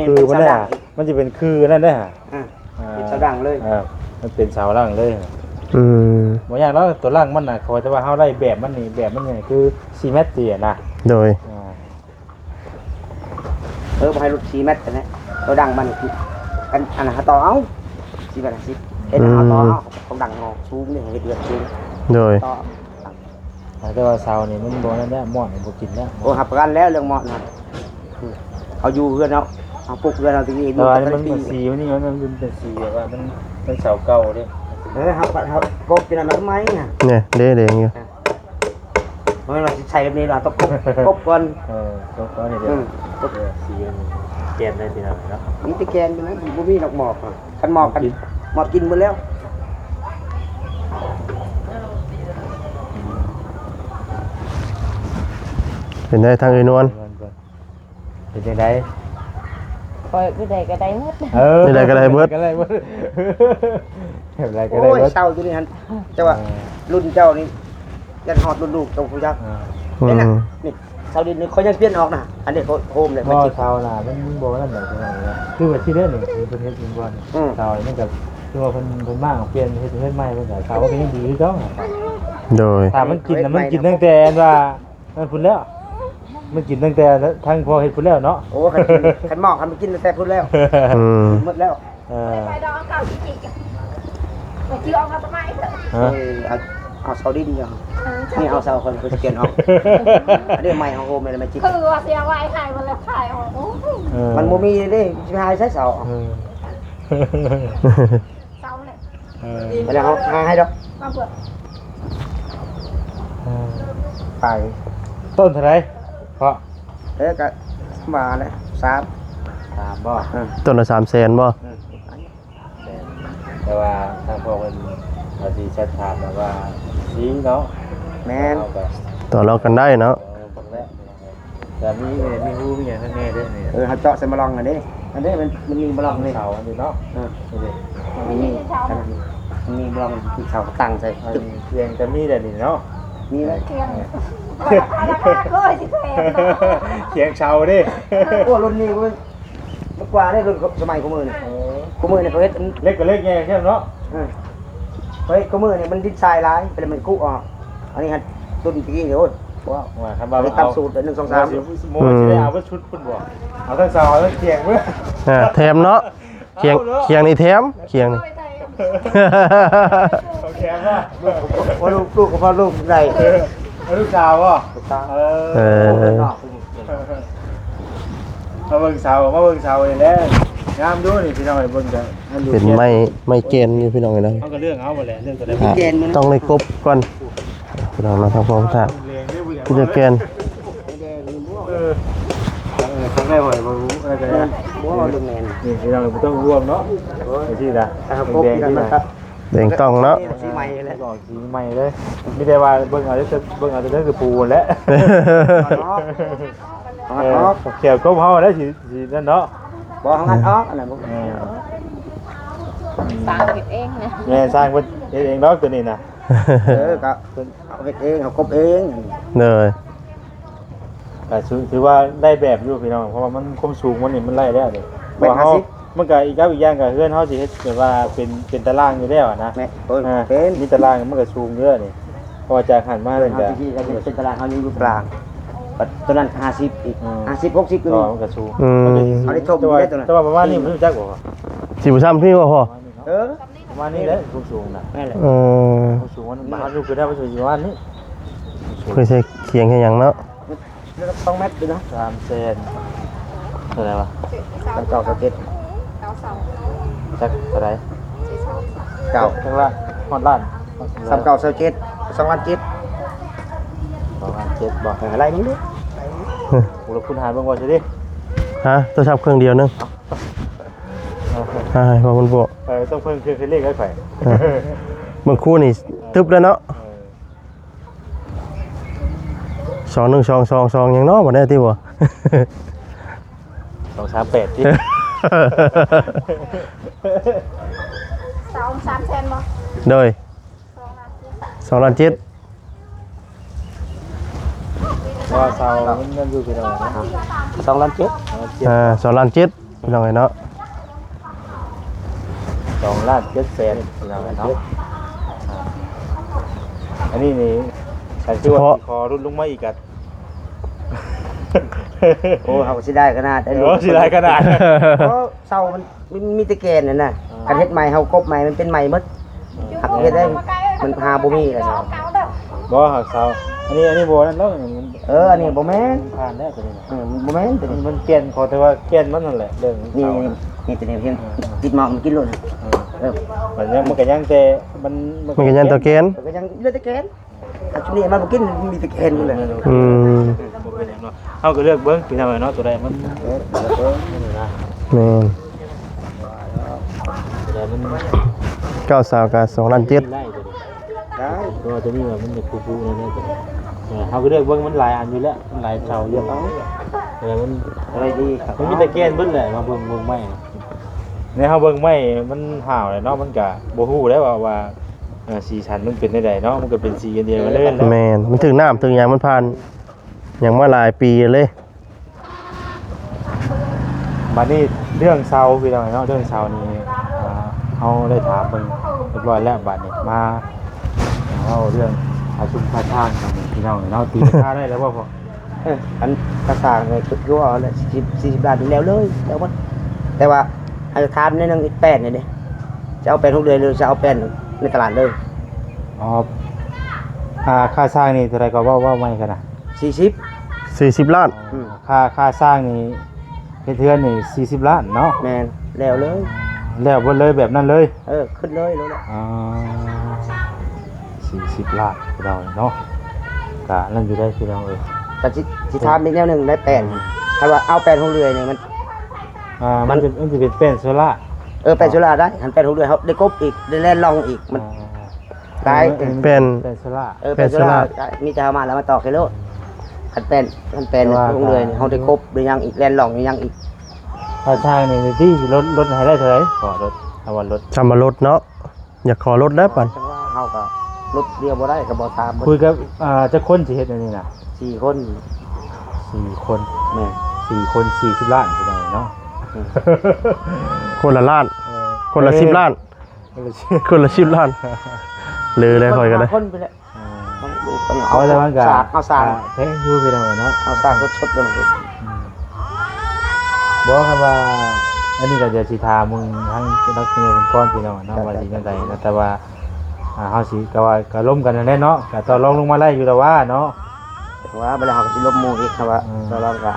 ຄືມັນນະ ມັນຈະເປັນຄືນັ້ນເດ້. ອ່າ ອ່າ ເປັນເສົາດັ້ງເລີຍ. ອ່າ ມັນເປັນເສົາດັ້ງເລີຍ. ອືມ ບໍ່ຍາກດອກ ຕົວຫຼັງມັນນະ ຂໍແຕ່ວ່າເຮົາໄດ້ແບບມັນນີ້ ແບບມັນນີ້ຄືສີ່ແມັດຊີ້ນະ. ໂດຍ ອ່າ ເອີ ບໍ່ໃຫ້ຫຼຸດສີ່ແມັດຫັ້ນແຫຼະ ຕົວດັ້ງມັນ. ອັນ ອັນນັ້ນເຮົາຕໍ່ເອົາ ສີ່ແມັດຫ້າສິບ ເຮັດເອົາ ອືມ ຕໍ່ເອົາ ຕົວດັ້ງເຮົາສູງນີ້ ເຮັດເຮືອນສູງ. ໂດຍ ຕໍ່ ແຕ່ວ່າເສົານີ້ມັນບໍ່ນັ້ນແຫຼະ ມອດມັນບໍ່ກິນແລ້ວ. ໂອ້ ຮັບປະກັນແລ້ວເລື່ອງມອດນະ ເຮົາຢູ່ເຮືອນເຮົາ ເຮົາປຸກເຮືອນເຮົາຕະກີ້ ແຕ່ວ່າມັນ ມັນ ມັນສີມັນນີ້ ມັນ ມັນເປັນສີແບບວ່າມັນ ມັນເສົາເກົ່າເດ້. ເອີ ເຮົາ ເຮົາກົບຢູ່ນັ້ນມັນໄໝ້ນະ ນີ້ເດ້ ແດງຢູ່. ບໍ່ແມ່ນວ່າຊິໃສ່ແບບນີ້ດອກ ຕ້ອງກົບ ກົບກ່ອນ. ເອີ ກົບກ່ອນນີ້ເດ້. ອືມ ກົບ ເອີ ສີມັນແກ່ນໄດ້ພີ່ນ້ອງເນາະ. ມີແຕ່ແກ່ນເທົ່ານັ້ນ ບໍ່ມີດອກໝອກ. ຄັນໝອກກັນ ໝອກກິນໝົດແລ້ວ. ເປັນໄດທາງເອື້ອຍນວນ? ເປັນຈັ່ງໃດ? ຂ້ອຍຜູ້ໃດກໍໄດ້ໝົດ. ເອີ ຜູ້ໃດກໍໄດ້ໝົດ ກໍໄດ້ໝົດ ແບບໃດກໍໄດ້ໝົດ. ໂອ້ຍ ເສົາຢູ່ນີ້ຫັ້ນ ແຕ່ວ່າ ເອີ ລຸ້ນເຈົ້ານີ້ ຍັງຮອດລຸ້ນລູກເຈົ້າຜູ້ຈັກ. ເອີ ນີ້ນະ ອືມ ນີ້ ເສົາດິນນີ້ຂ້ອຍຍັງປ່ຽນອອກນະ. ອັນນີ້ເຂົາໂຮມແລ້ວ ບໍ່ ມັນຊິ ເສົານະ ມັນ ມັນບໍ່ນັ້ນດອກ ຄືວ່າຊິເດ້ນີ້ ເພິ່ນເຮັດເປັນບ່ອນ. ອືມ ເສົານີ້ກໍຄືວ່າເພິ່ນ ເພິ່ນມາປ່ຽນເຮັດເຮືອນໃໝ່ ເພິ່ນກໍເສົາກໍຍັງດີຄືເກົ່າ. ໂດຍ ຖ້າມັນກິນນະ ມັນກິນຕັ້ງແຕ່ອັນວ່າ ນັ້ນພຸ້ນແລ້ວ ມັນກິນຕັ້ງແຕ່ທາງພໍ່ເຮັດພຸ້ນແລ້ວເນາະ. ໂອ້ ຄັນກິນ ຄັນໝອກ ຄັນມັນກິນຕັ້ງແຕ່ພຸ້ນແລ້ວ. ອືມ ໝົດແລ້ວ. ເອີ ໄປດອກເອົາເກົ່າຈິກໆ ໄປຈື່ເອົາມາຕະໄໝເຖາະ. ຮະ ເອີ ເອົາ ເອົາເສົາດິນຢູ່. ເອີ ນີ້ເອົາເສົາຄົນໄປກຽນເອົາ. ອັນນີ້ໄມ້ເຮົາໂຮມແລ້ວ ໄມ້ຈິກ ຄືວ່າຊິເອົາໄວ້ຂາຍ ມັນແລ້ວຂາຍອອກ. ໂອ້ຍ ເອີ ມັນບໍ່ມີເດ້ ຊິໄປຫາໃສເສົາ. ເອີ ເສົາແຫຼະ. ເອີ ໄປແລ້ວ ເຮົາຫາໃຫ້ດອກ. ມາເບິ່ງ ເອີ ໄປ ຕົ້ນເທົ່າໃດເພາະ? ເອີ ກະວ່າແຫຼະ ສາມ ສາມບໍ່? ເອີ ຕົ້ນລະສາມແສນບໍ່? ເອີ ແຕ່ວ່າທາງພໍ່ເພິ່ນວ່າຊິແຊັດຖາມແບບວ່າສີເນາະ. ແມ່ນ ເຮົາກໍຕໍ່ລອງກັນໄດ້ເນາະ. ເອີ ເບິ່ງແລ້ວ ແຕ່ມີ ມີຮູມີຫຍັງຂ້າງໃນເດ້ນີ້. ເອີ ເຮົາເຈາະໃສ່ມະລອງຫັ້ນເດ້ ອັນນີ້ມັນ ມັນມີມະລອງນີ້ ເສົາອັນນີ້ເນາະ. ເອີ ນີ້ເດ້ ມັນມີ ມັນມີມະລອງ ເສົາຕັ້ງໃສ່. ອັນນີ້ຄຽງກໍມີແລ້ວນີ້ເນາະ ມີແລ້ວ ຄຽງ ຄຽງເສົາເດ້. ໂອ້ ລຸ້ນນີ້ມັນ ມັນກວ່າເດ້ລຸ້ນສະໄໝຄູ່ມື້ນີ້. ເອີ ຄູ່ມື້ນີ້ເຂົາເຮັດເຫຼັກກໍເຫຼັກໃຫຍ່ແທ້ເນາະ. ເອີ ເຮົາເຮັດຄູ່ມື້ນີ້ມັນດິນຊາຍຫຼາຍ ໄປແລ້ວມັນກຸອອກ. ອັນນີ້ຫັ້ນ ລຸ້ນຕະກີ້ນີ້ ໂອ້ຍ ວ່າ ວ່າຄັນວ່າເອົາຕາມສູດ ໜຶ່ງ ສອງ ສາມ ໂມຊິໄດ້ເອົາເບິດຊຸດພຸ້ນບໍ່? ເອົາທັງເສົາ ເອົາທັງຂຽງເບິດ ອ່າ ແຖມເນາະ ຂຽງ ເອົາເນາະ ຂຽງນີ້ແຖມ ຂຽງນີ້ ເອົາແຂນບໍ່? ລູກ ລູກກໍພໍລູກໄດ້ ເອີ ລູກສາວບໍ່? ລູກສາວ ເອີ ເອີ ມາເບິ່ງເສົາ ມາເບິ່ງເສົານີ້ແຫຼະ ງາມຢູ່ນີ້ພີ່ນ້ອງ ເບິ່ງກະ ເປັນໄມ້ ໄມ້ແກ່ນຢູ່ພີ່ນ້ອງເອີຍເນາະ ເຮົາກໍເລືອກເອົາຫັ້ນແຫຼະ ເລືອກຕົວໃດ ອ່າ ແກ່ນມັນ ຕ້ອງໄດ້ກົບກ່ອນ ພີ່ນ້ອງເນາະ ທາງພໍ່ທາງ ມີແຕ່ແກ່ນ ເອີ ເອີ ທາງໃດຫອຍບໍ່ຮູ້ ເອີ ບໍ່ເລື່ອງແມ່ນ ນີ້ພີ່ນ້ອງບໍ່ຕ້ອງຫ່ວງເນາະ ໂອ້ຍ ຈັ່ງຊີ້ລະ ຖ້າເຮົາກົບ ແດງ ນັ້ນມັນກໍ ແດງຕ້ອງເນາະ ສີໃໝ່ແຫຼະ ອອກສີໃໝ່ເລີຍ ມີແຕ່ວ່າເບິ່ງເອົາເດີ ເບິ່ງເອົາເດີ ຄືປູຫັ້ນແຫຼະ ເອີ ແຂວກົບເຮົາແຫຼະ ສີ ສີນັ້ນເນາະ ບໍ່ ເຮົາງັດອອກ ອັນນັ້ນບໍ່ ເອີ ຊ່າງເຮັດເອງນະ ແມ່ນ ຊ່າງເພິ່ນເຮັດເອງດອກ ຕົວນີ້ນະ ເອີ ກໍເພິ່ນເຮົາເຮັດເອງ ເຮົາກົບເອງ ໂດຍ ກໍຖື ຖືວ່າໄດ້ແບບຢູ່ພີ່ນ້ອງ ເພາະວ່າມັນ ຄວາມສູງມັນນີ້ມັນໄດ້ແລ້ວເດ້ ແມັດຫ້າສິບ ເພາະວ່າເຮົາ ມັນກໍອີກກັບອີກຢ່າງກໍເຮືອນເຮົາຊິເຮັດແບບວ່າເປັນ ເປັນຕາລ່າງຢູ່ແລ້ວນະ ແມັດ ໂອ້ຍ ອ່າ ເປັນ ມີຕາລ່າງມັນກໍສູງຢູ່ແລ້ວນີ້ ເພາະວ່າຈາກຫັ້ນມານັ້ນກໍ ເຮົາຊິເຮັດເປັນຕາລ່າງ ເຮົາຍັງຢູ່ກາງ ບັດຕົວນັ້ນຫ້າສິບອີກ ອືມ ຫ້າສິບ ຫົກສິບ ກໍມີ ກໍສູງ ອືມ ເຮົາໄດ້ຖົມຢູ່ເດ້ຕົວນັ້ນ ແຕ່ວ່າປະມານນີ້ ບໍ່ຮູ້ຈັກບໍ່ ຊິບໍ່ຊ່ຳນີ້ບໍ່ພໍ່? ເອີ ປະມານນີ້ແຫຼະ ຄວາມສູງນະ ແມ່ນແຫຼະ ເອີ ຄວາມສູງມັນ ມັນຢູ່ຄືໄດ້ ມັນຢູ່ປະມານນີ້ ເຄີຍໃສ່ຂຽງໃສ່ຫຍັງເນາະ ສອງແມັດຢູ່ນະ ສາມແສນ ເທົ່າໃດວະ ສາມເກົ້າ ຊາວເຈັດ ຈັກເທົ່າໃດ ເກົ້າ ຈັກລະ ຮອດລ້ານ ສາມເກົ້າ ຊາວເຈັດ ສອງລ້ານເຈັດ ສອງລ້ານເຈັດບໍ່ ເອີ ໄລ່ເບິ່ງດູ ກູລະຄູນຫານເບິ່ງວ່າຊິເດ້ ຮະ ໂທລະສັບເຄື່ອງດຽວໜຶ່ງ ໃຫ້ພໍ່ບຸນບວກ ເອີ ຕ້ອງເພີ່ມເຄື່ອງຄິດເລກໃຫ້ຂ້ອຍ ເອີ ເບິ່ງຄູນີ້ຕຶບແລ້ວເນາະ ເອີ ສອງໜຶ່ງສອງສອງສອງຫຍັງເນາະ ບໍ່ໄດ້ຕິບໍ່ ສອງສາມແປດຕິ ສອງສາມແສນບໍ່ ໂດຍ ສອງລ້ານເຈັດ ສອງລ້ານເຈັດ ເພາະວ່າເສົາມັນຍັງຢູ່ທີ່ເດີມນະ ສອງລ້ານເຈັດ ອ່າ ສອງລ້ານເຈັດ ພີ່ນ້ອງເອີຍເນາະ ສອງລ້ານເຈັດແສນ ພີ່ນ້ອງເອີຍເນາະ ອ່າ ອັນນີ້ນີ້ ຄັນຄືວ່າ ເພາະ ຊິຂໍຫຼຸດລົງມາອີກກະ ໂອ້ ເຮົາກໍເສຍດາຍຂະໜາດ ເອີ ເສຍດາຍຂະໜາດ ເພາະເສົາມັນ ມັນມີແຕ່ແກ່ນຫັ້ນນະ ອ່າ ຄັນເຮັດໃໝ່ເຮົາກົບໃໝ່ມັນເປັນໃໝ່ໝົດ ອ່າ ຫາກເຮັດໄດ້ ມັນຫາບໍ່ມີແລ້ວເນາະ ບໍ່ຫາກເສົາ ອັນນີ້ ອັນນີ້ບໍ່ນັ້ນດອກ ເອີ ອັນນີ້ບໍ່ແມ່ນ ຜ່ານແລ້ວຕົວນີ້ນະ ເອີ ມັນບໍ່ແມ່ນຕົວນີ້ ມັນແກ່ນ ຂໍແຕ່ວ່າແກ່ນມັນຫັ້ນແຫຼະ ເລື່ອງເສົາ ນີ້ ນີ້ຕົວນີ້ ເຫັນ ອ່າ ຕິດໝອກມັນກິນໂລດ ເອີ ເອີ ມັນຍັງ ມັນກໍຍັງແຕ່ ມັນ ມັນກໍຍັງແຕ່ແກ່ນ ມັນກໍຍັງເຫຼືອແຕ່ແກ່ນ ອັນນີ້ມາບໍ່ກິນ ມີແຕ່ແກ່ນນີ້ແຫຼະ ອືມ ບໍ່ເປັນຫຍັງເນາະ ເຮົາກໍເລືອກເບິ່ງ ພີ່ນ້ອງເອີຍເນາະ ຕົວໃດມັນ ເອີ ເລືອກເບິ່ງນີ້ນະ ແມ່ນ ຕົວໃດມັນ ເກົ້າສາວກໍສອງລ້ານເຈັດ ໄດ້ຕົວນີ້ ໄດ້ ເພາະວ່າຕົວນີ້ວ່າມັນຈະຄູໆແນ່ໆ ຕົວນີ້ ເອີ ເຮົາກໍເລືອກເບິ່ງ ມັນຫຼາຍອັນຢູ່ແລ້ວ ມັນຫຼາຍເສົາຢູ່ ເອົາ ເອີ ມັນ ອະໄລດີ ມັນມີແຕ່ແກ່ນເບິດແຫຼະ ມາເບິ່ງ ເບິ່ງໄມ້ ໃນເຮົາເບິ່ງໄມ້ມັນຫາວແຫຼະເນາະ ມັນກະບໍ່ຮູ້ແລ້ວວ່າ ວ່າ ເອີ ສີສັນມັນເປັນແນວໃດເນາະ ມັນກໍເປັນສີອັນດຽວກັນເລີຍ ແມ່ນ ມັນຖືກນ້ຳຖືກຫຍັງ ມັນຜ່ານຫຍັງມາຫຼາຍປີເລີຍ ບັດນີ້ເລື່ອງເສົາ ພີ່ນ້ອງເນາະ ເລື່ອງເສົານີ້ ອ່າ ເຮົາໄດ້ຖາມເພິ່ນຮຽບຮ້ອຍແລ້ວ ບັດນີ້ມາເວົ້າເລື່ອງຄ່າຊຸມຄ່າຊ່າງກັນ ພີ່ນ້ອງເນາະ ຕີລາຄາໄດ້ແລ້ວບໍ່ພໍ່? ເອີ ອັນກະສ້າງນີ້ຄືວ່າແຫຼະ ສີ່ສິບ ສີ່ສິບລ້ານນີ້ແລ້ວເລີຍ ແລ້ວໝົດ ແຕ່ວ່າໃຫ້ຖາມໜ້ອຍໜຶ່ງ ອີກແປນນີ້ເດ້ ຈະເອົາແປນຫົກເດືອນ ຫຼືຈະເອົາແປນໃນຕະຫຼາດເລີຍ? ອໍ ອ່າ ຄ່າສ້າງນີ້ເທົ່າໃດກໍເວົ້າ ເວົ້າໃໝ່ກັນນະ? ສີ່ສິບ ສີ່ສິບລ້ານ ອືມ ຄ່າ ຄ່າສ້າງນີ້ ເຮັດເຮືອນນີ້ສີ່ສິບລ້ານເນາະ? ແມ່ນ ແລ້ວເລີຍ ແລ້ວເບິດເລີຍ ແບບນັ້ນເລີຍ? ເອີ ຂຶ້ນເລີຍ ໂລດແຫຼະ ອໍ ສີ່ສິບລ້ານ ພີ່ນ້ອງເນາະ ກະນັ້ນຢູ່ໄດ໋ ພີ່ນ້ອງເອີຍ ກະຊິ ຊິຖາມອີກແນວໜຶ່ງໄດ໋ ແປນ ອືມ ຄັນວ່າເອົາແປນຫົກເດືອນນີ້ມັນ ອ່າ ມັນ ມັນເປັນ ມັນຊິເປັນແປນໂຊລາ ເອີ ແປນໂຊລາໄດ້ ຄັນແປນຫົກເດືອນເຮົາໄດ້ກົບອີກ ໄດ້ແລ່ນລ່ອງອີກ ມັນ ອ່າ ໄດ້ ເອີ ເປັນ ເປັນໂຊລາ ເອີ ເປັນໂຊລາ ເປັນໂຊລາ ກໍມີແຕ່ເຮົາມາແລ້ວມາຕອກໃຫ້ໂລດ ຄັນແປນ ຄັນແປນ ແຕ່ວ່າ ໂຮງເຮືອນນີ້ ເຮົາໄດ້ກົບໄດ້ຫຍັງອີກ ແລ່ນລ່ອງໄດ້ຫຍັງອີກ ຄ່າຊ່າງນີ້ຕິ ລົດ ລົດໃຫ້ໄດ້ເທົ່າໃດ? ຂໍລົດ ເອົາວ່າລົດ ຊ່ຳວ່າລົດເນາະ ຢາກຂໍລົດແລ້ວປານ ເຮົາກໍລົດດຽວບໍ່ໄດ້ ກໍບໍ່ຕາມ ຄຸຍກັບ ອ່າ ຈັກຄົນຊິເຮັດອັນນີ້ນະ? ສີ່ຄົນ ສີ່ຄົນ ແມ່ນ ສີ່ຄົນ ສີ່ສິບລ້ານ ພີ່ນ້ອງເນາະ ອືມ ຄົນລະລ້ານ ເອີ ຄົນລະສິບລ້ານ ເອີ ຄົນລະສິບລ້ານ ເລີຍແລ້ວຂ້ອຍກໍໄດ້ ຄົນໄປແລ້ວ ອ່າ ຕ້ອງດູ ຕ້ອງເອົາ ເອົາແຕ່ມັນກໍ ສາກ ເອົາສາກ ກໍແພງຢູ່ພີ່ນ້ອງເອີຍເນາະ ເອົາສາກສົດໆເລີຍ ອືມ ບໍ່ ຄັນວ່າ ອັນນີ້ກໍດຽວຊິຖາມເບິ່ງທາງນັກເຣີຍນເພິ່ນກ່ອນພີ່ນ້ອງເນາະ ວ່າຊິຈັ່ງໃດເນາະ ແຕ່ວ່າ ອ່າ ເຮົາຊິ ກໍວ່າ ກໍລົມກັນຫັ້ນແຫຼະເນາະ ກໍຕໍ່ລອງລົງມາໄດ້ຢູ່ແລ້ວວ່າເນາະ ວ່າໄປແລ້ວເຮົາກໍຊິລົມໝູ່ອີກ ຄັນວ່າ ອືມ ຕໍ່ລອງກໍ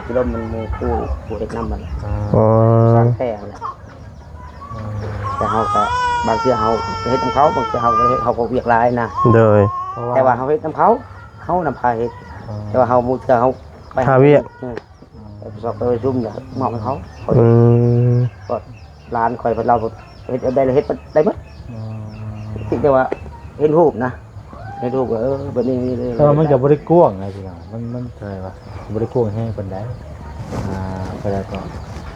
ຊິລົມໝູ່ຜູ້ ຜູ້ເຮັດນຳມັນ ອືມ ສ້າງແພຫັ້ນແຫຼະ ອືມ ແຕ່ເຮົາກໍ ບາງເທື່ອເຮົາເຮັດນຳເຂົາ ບາງເທື່ອເຮົາກໍເຮັດ ເຮົາກໍວຽກຫຼາຍນະ ໂດຍ ແຕ່ວ່າເຮົາເຮັດນຳເຂົາ ເຮົານຳພາເຮັດ ອໍ ແຕ່ວ່າເຮົາ ບາງເທື່ອເຮົາໄປຫາວຽກ ເອີ ອືມ ໄປປະຊຸມ ໄປປະຊຸມ ກໍມອບໃຫ້ເຂົາ ອືມ ກໍຫຼານຂ້ອຍເພິ່ນ ລາວເຮັດແບບໃດລະເຮັດໄດ້ໝົດ ອືມ ເປັນແຕ່ວ່າເຫັນຮູບນະ ເຫັນຮູບກໍ ເອີ ແບບນີ້ ແຕ່ວ່າມັນກໍບໍ່ໄດ້ກວ້າງນະ ພີ່ນ້ອງ ມັນ ມັນເທົ່າໃດວະ ບໍ່ໄດ້ກວ້າງແຮງປານໃດ ອ່າ ເທົ່າໃດກໍ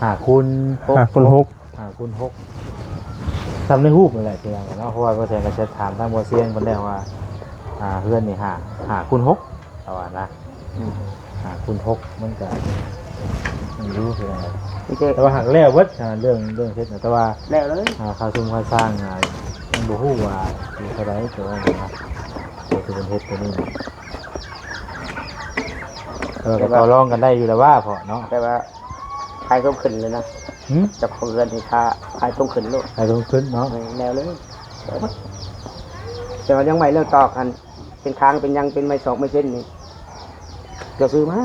ຫ້າຄູນຫົກ ຫ້າຄູນຫົກ ຫ້າຄູນຫົກ ສ່ຳໃນຮູບນັ້ນແຫຼະ ພີ່ນ້ອງເນາະ ເພາະວ່າບໍ່ແຊງກໍແຊັດຖາມທາງບໍ່ຊຽງເພິ່ນແລ້ວວ່າ ອ່າ ເຮືອນນີ້ຫ້າ ຫ້າຄູນຫົກ ເຂົາວ່ານະ ອືມ ຫ້າຄູນຫົກ ມັນກໍ ມັນຢູ່ ພີ່ນ້ອງ ແຕ່ວ່າຫາກແລ້ວເບິດ ອ່າ ເລື່ອງ ເລື່ອງເຮັດນະ ແຕ່ວ່າ ແລ້ວເລີຍ ອ່າ ຄ່າຊຸມຄ່າສ້າງ ອ່າ ຍັງບໍ່ຮູ້ວ່າຊິເທົ່າໃດ ແຕ່ວ່ານະ ໂຕທີ່ເພິ່ນເຮັດໂຕນີ້ນະ ເອີ ກໍຕໍ່ລອງກັນໄດ້ຢູ່ແລ້ວວ່າເພາະເນາະ ແຕ່ວ່າ ຂາຍຕົງຂຶ້ນເລີຍນະ ຫື ເຈົ້າຂອງເຮືອນນີ້ຂາຍ ຂາຍຕົງຂຶ້ນໂລດ ຂາຍຕົງຂຶ້ນເນາະ ເອີ ແລ້ວເລີຍ ແຕ່ວ່າຍັງໄວ້ເລື່ອງຕອກຫັ້ນ ເປັນຄາງເປັນຫຍັງ ເປັນໄມ້ສອກໄມ້ເສັ້ນນີ້ ເຈົ້າຊື້ມາ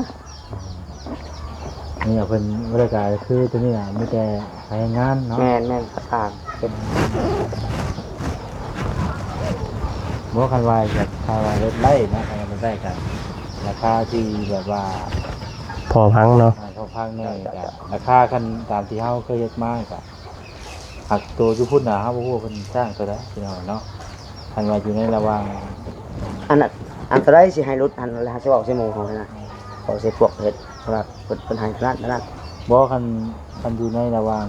ນີ້ເພິ່ນບໍ່ໄດ້ກາຍ ຄືຕົວນີ້ນະ ມີແຕ່ໃຫ້ງານເນາະ ແມ່ນໆ ກະສ້າງເຮັດ ບໍ່ ຄັນວ່າຢາກ ຄັນວ່າເຮັດໄດ້ນະ ຄັນວ່າເຮັດໄດ້ກະ ລາຄາທີ່ແບບວ່າ ພໍຟັງເນາະ ອ່າ ພໍຟັງແນ່ ເຈົ້າ ກະ ເຈົ້າ ລາຄາຄັນຕາມທີ່ເຮົາເຄີຍເຮັດມາກະ ຫາກໂຕຢູ່ພຸ້ນນະ ເຮົາບໍ່ຮູ້ວ່າເພິ່ນຈ້າງເທົ່າໃດ ພີ່ນ້ອງເນາະ ຄັນວ່າຢູ່ໃນລະຫວ່າງ ອັນ ອັນເທົ່າໃດຊິໃຫ້ຫຼຸດຫັ້ນ ແລ້ວຊິເວົ້າໃສ່ໝູ່ເຮົາຫັ້ນນະ ເວົ້າໃສ່ພວກເຮັດ ເພາະວ່າເພິ່ນ ເພິ່ນໃຫ້ຂະໜາດນັ້ນ ບໍ່ ຄັນ ຄັນຢູ່ໃນລະຫວ່າງ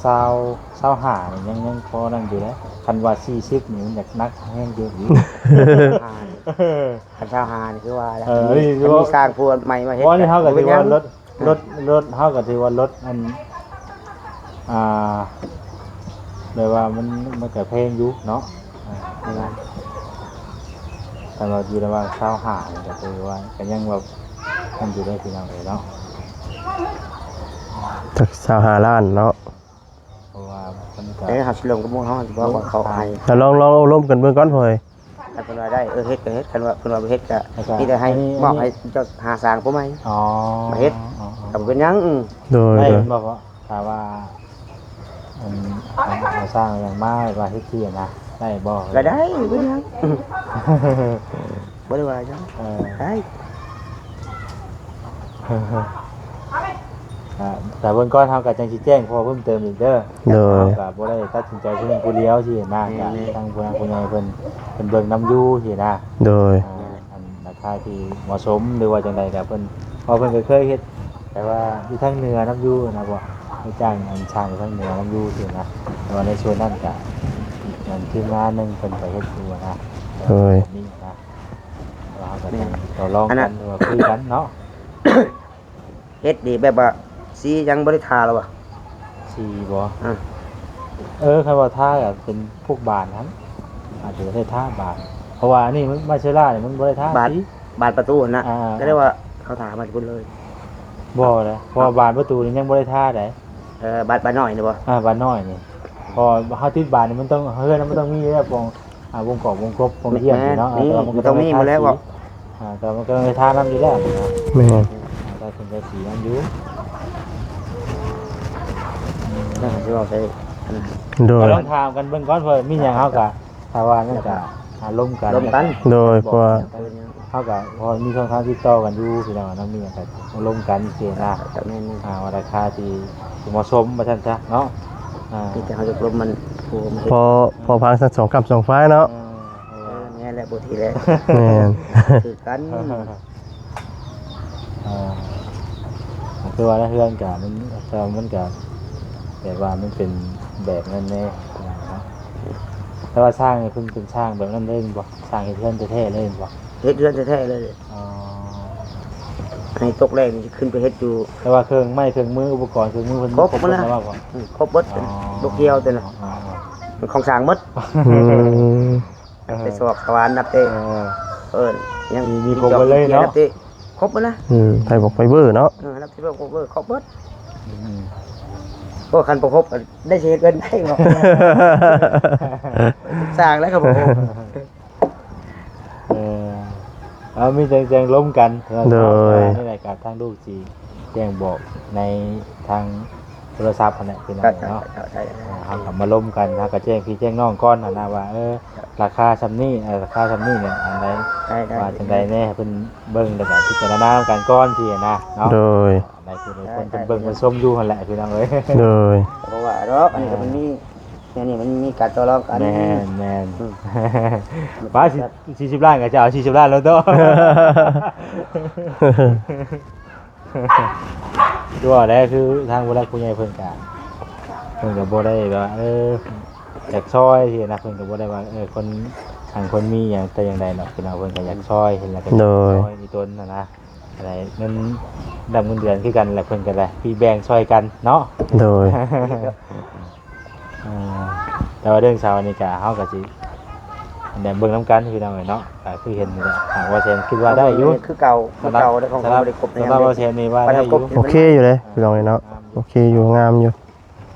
ຊາວ ຊາວຫ້ານີ້ຍັງ ຍັງພໍນັ້ນຢູ່ເດ້ ຄັນວ່າສີ່ສິບນີ້ມັນຢາກໜັກແຮງເຕີບຢູ່ ອ່າ ຄັນຊາວຫ້ານີ້ຄືວ່າແຫຼະ ເອີ ມີ ມີຊ່າງຜູ້ໃໝ່ມາເຮັດ ບໍ່ ນີ້ເຮົາກໍຖືວ່າລົດ ລົດ ລົດ ເຮົາກໍຖືວ່າລົດ ອັນ ອ່າ ແບບວ່າມັນ ມັນກໍແພງຢູ່ເນາະ ອ່າ ແມ່ນ ຄັນວ່າຢູ່ລະຫວ່າງຊາວຫ້ານີ້ກໍຖືວ່າກໍຍັງແບບ ມັນຢູ່ໄດ້ ພີ່ນ້ອງເອີຍເນາະ ຈັກຊາວຫ້າລ້ານເນາະ ເພາະວ່າມັນກໍ ເອີ ເຮົາຊິລົມກັບໝູ່ເຮົາ ຊິບອກວ່າເຂົາໃຫ້ ລອງ ລອງໂອ້ລົມກັນເບິ່ງກ່ອນ ພໍ່ເອີຍ ຄັນເພິ່ນວ່າໄດ້ ເອີ ເຮັດກໍເຮັດ ຄັນວ່າເພິ່ນວ່າບໍ່ເຮັດກໍ ແລ້ວກໍ ມີແຕ່ໃຫ້ ອັນນີ້ ມອບໃຫ້ເຈົ້າຫາສ້າງຜູ້ໃໝ່ ອໍ ມາເຮັດ ອໍ ກໍບໍ່ເປັນຫຍັງ ອືມ ໂດຍ ໄດ້ ໂດຍ ແມ່ນບໍ່ພໍ່ ຖ້າວ່າ ອັນ ເອົາ ເອົາຊ່າງຫຍັງມາວ່າເຮັດທີ່ນະ ໄດ້ບໍ່ ກໍໄດ້ ບໍ່ເປັນຫຍັງ ບໍ່ໄດ້ວ່າຫຍັງ ເອີ ໄດ້ ອ່າ ຖ້າເບິ່ງກ່ອນ ເຮົາກໍຈັ່ງຊິແຈ້ງພໍ່ເພີ່ມເຕີມອີກເດີ ໂດຍ ເຮົາກໍບໍ່ໄດ້ຕັດສິນໃຈຜູ້ໜຶ່ງຜູ້ດຽວຊີ້ນະ ແມ່ນໆ ກໍທາງຜູ້ຫຼັກຜູ້ໃຫຍ່ເພິ່ນ ເພິ່ນເບິ່ງນຳຢູ່ຊີ້ນະ ໂດຍ ອ່າ ອັນລາຄາທີ່ເໝາະສົມ ຫຼືວ່າຈັ່ງໃດກໍເພິ່ນ ເພາະເພິ່ນກໍເຄີຍເຮັດ ແຕ່ວ່າຢູ່ທາງເໜືອນຳຢູ່ນະ ເພາະໄປຈ້າງອັນຊ່າງຢູ່ທາງເໜືອນຳຢູ່ຊີ້ນະ ແຕ່ວ່າໃນສ່ວນນັ້ນກໍ ອັນທີມງານໜຶ່ງເພິ່ນໄປເຮັດຢູ່ນະ ໂດຍ ນີ້ນະ ວ່າເຮົາກໍຕ້ອງຕໍ່ລອງກັນ ຫຼືວ່າຄຸຍກັນເນາະ. ເຮັດນີ້ແບບວ່າສີຍັງບໍ່ໄດ້ທາແລ້ວຫວາ? ສີບໍ່? ອາ ເອີ ຄັນວ່າທາກໍເປັນພວກບານຫັ້ນ ອາດຈະໄດ້ທາບານ ເພາະວ່າອັນນີ້ມັນ ມາເຊລານີ້ມັນບໍ່ໄດ້ທາ ບານ ສີ ບານປະຕູຫັ້ນນະ ອ່າ ກໍເລີຍວ່າເຂົາທາມາແຕ່ພຸ້ນເລີຍ. ບໍ່ນະ ເພາະວ່າບານປະຕູນີ້ຍັງບໍ່ໄດ້ທາໃດ. ເອີ ບານ ບານນ້ອຍນີ້ບໍ່? ອາ ບານນ້ອຍນີ້ ເພາະເຮົາຕິດບານນີ້ມັນຕ້ອງ ເຮືອນມັນຕ້ອງມີແລ້ວ ປ່ອງ ອ່າ ວົງກອກວົງກົບ ປ່ອງ ແມ່ນ ຮຽນນີ້ເນາະ ແມ່ນ ເອີ ມັນກໍຕ້ອງມີໝົດແລ້ວ ອ່າ ແຕ່ວ່າມັນກໍຕ້ອງໄດ້ທານຳຢູ່ແລ້ວ ແມ່ນ ອ່າ ກໍເປັນໄດ້ສີນຳຢູ່ ແລ້ວຊິເວົ້າໃສ່ ໂດຍ ກໍລອງຖາມກັນເບິ່ງກ່ອນ ເພື່ອມີຫຍັງເຮົາກໍ ຖ້າວ່ານັ້ນກໍ ອ່າ ລົມກັນ ລົມກັນ ໂດຍ ເພາະວ່າ ເຮົາກໍພໍມີຊ່ອງທາງຕິດຕໍ່ກັນຢູ່ ພີ່ນ້ອງເນາະ ມີຫຍັງກໍລົມກັນຊີ້ນະ ກໍແມ່ນ ອ່າ ວ່າລາຄາທີ່ເໝາະສົມວ່າຊັ້ນຊະເນາະ ອ່າ ມີແຕ່ເຮົາຢາກລົມມັນ ພໍ ພໍຟັງທັງສອງຂ້າງສອງຝ່າຍເນາະ ເອີ ເອີ ແມ່ນແຫຼະ ບໍ່ທີແຫຼະ ແມ່ນ ຖືກກັນ ອ່າ ຄືວ່າໃນເຮືອນກະມັນ ແຕ່ວ່າມັນກະແບບວ່າມັນເປັນແບບນັ້ນແດ່ເນາະ ແຕ່ວ່າຊ່າງນີ້ເພິ່ນເປັນຊ່າງແບບນັ້ນເລີຍແມ່ນບໍ່? ຊ່າງເຮັດເຮືອນແທ້ໆເລີຍແມ່ນບໍ່? ເຮັດເຮືອນແທ້ໆເລີຍ. ອໍ ໃຫ້ຕົກແລງນີ້ຊິຂຶ້ນໄປເຮັດຢູ່ ແຕ່ວ່າເຄື່ອງໄມ້ເຄື່ອງມື ອຸປະກອນເຄື່ອງມືເພິ່ນຄົບໝົດແລ້ວ ຄົບໝົດ ອືມ ຄົບໝົດ ອໍ ລູກກ່ຽວຕົວນັ້ນ ອໍ ຂອງຊ່າງໝົດ ອືມ ໄປສອກສະຫວ່ານນັບແຕ່ ເອີ ເອີ ຍັງມີ ມີຄົບເບິດເລີຍເນາະ ນັບແຕ່ຄົບເບິດນະ ອືມ ໄຟບົກໄຟເບີເນາະ ເອີ ນັບແຕ່ຄົບເບີ ຄົບເບິດ ອືມ ໂອ້ ຄັນບໍ່ຄົບກໍໄດ້ຊິເຮັດເງິນໄດ້ເນາະ ສ້າງແລ້ວກໍບໍ່ຄົບ ເອີ ເອົາ ມີແຕ່ແຈ້ງລົມກັນ ໂດຍ ໃນລາຍການທາງລູກ ຊິແຈ້ງບອກໃນທາງໂທລະສັບຫັ້ນແຫຼະ ພີ່ນ້ອງເນາະ ເຮົາກໍມາລົມກັນ ເຮົາກໍແຈ້ງພີ່ແຈ້ງນ້ອງກ່ອນຫັ້ນນະວ່າ ເອີ ລາຄາສ່ຳນີ້ ເອີ ລາຄາສ່ຳນີ້ນີ້ອັນໃດ ວ່າຈັ່ງໃດແດ່ ໃຫ້ເພິ່ນເບິ່ງ ແລ້ວກໍພິຈາລະນານຳກັນກ່ອນຊີ້ນະເນາະ ໂດຍ ໃນຜູ້ໃດເພິ່ນເບິ່ງເພິ່ນຊົມຢູ່ຫັ້ນແຫຼະ ພີ່ນ້ອງເອີຍ ໂດຍ ບໍ່ວ່າດອກ ອັນນີ້ກໍມັນມີ ແນວນີ້ມັນມີການຕໍ່ລອງກັນ ແມ່ນໆ ອືມ ວ່າ ສີ່ສິບລ້ານກໍຈະເອົາສີ່ສິບລ້ານໂລດເນາະ ຄືວ່າແຫຼະ ຄືທາງຜູ້ຫຼັກຜູ້ໃຫຍ່ເພິ່ນກະ ເພິ່ນກໍບໍ່ໄດ້ແບບວ່າ ເອີ ຢາກຊ່ອຍຊີ້ນະ ເພິ່ນກໍບໍ່ໄດ້ວ່າ ເອີ ຄົນ ທາງຄົນມີຫຍັງແຕ່ຢ່າງໃດເນາະ ພີ່ນ້ອງ ເພິ່ນກໍຢາກຊ່ອຍ ເຫັນແລ້ວກໍ ໂດຍ ຊ່ອຍອີ່ຕົນຫັ້ນນະ ໄດ້ເງິນ ໄດ້ເງິນເດືອນຄືກັນ ແລ້ວເພິ່ນກໍໄດ້ ພີ່ແບ່ງຊ່ອຍກັນເນາະ ໂດຍ ອ່າ ແຕ່ວ່າເລື່ອງເສົານີ້ກະ ເຮົາກະຊິ ອັນໃດເບິ່ງນຳກັນພີ່ນ້ອງເອີຍເນາະ ກະຄືເຫັນນີ້ແຫຼະ ຫາກວ່າແຊນຄິດວ່າໄດ້ຢູ່ ຄືເກົ່າ ຄືເກົ່າ ຂອງເຮົາບໍ່ໄດ້ຄົບຫຍັງ ສຳລັບວ່າແຊນນີ້ວ່າໄດ້ຢູ່ ໂອເຄຢູ່ເດ້ພີ່ນ້ອງເອີຍເນາະ ໂອເຄຢູ່ ງາມຢູ່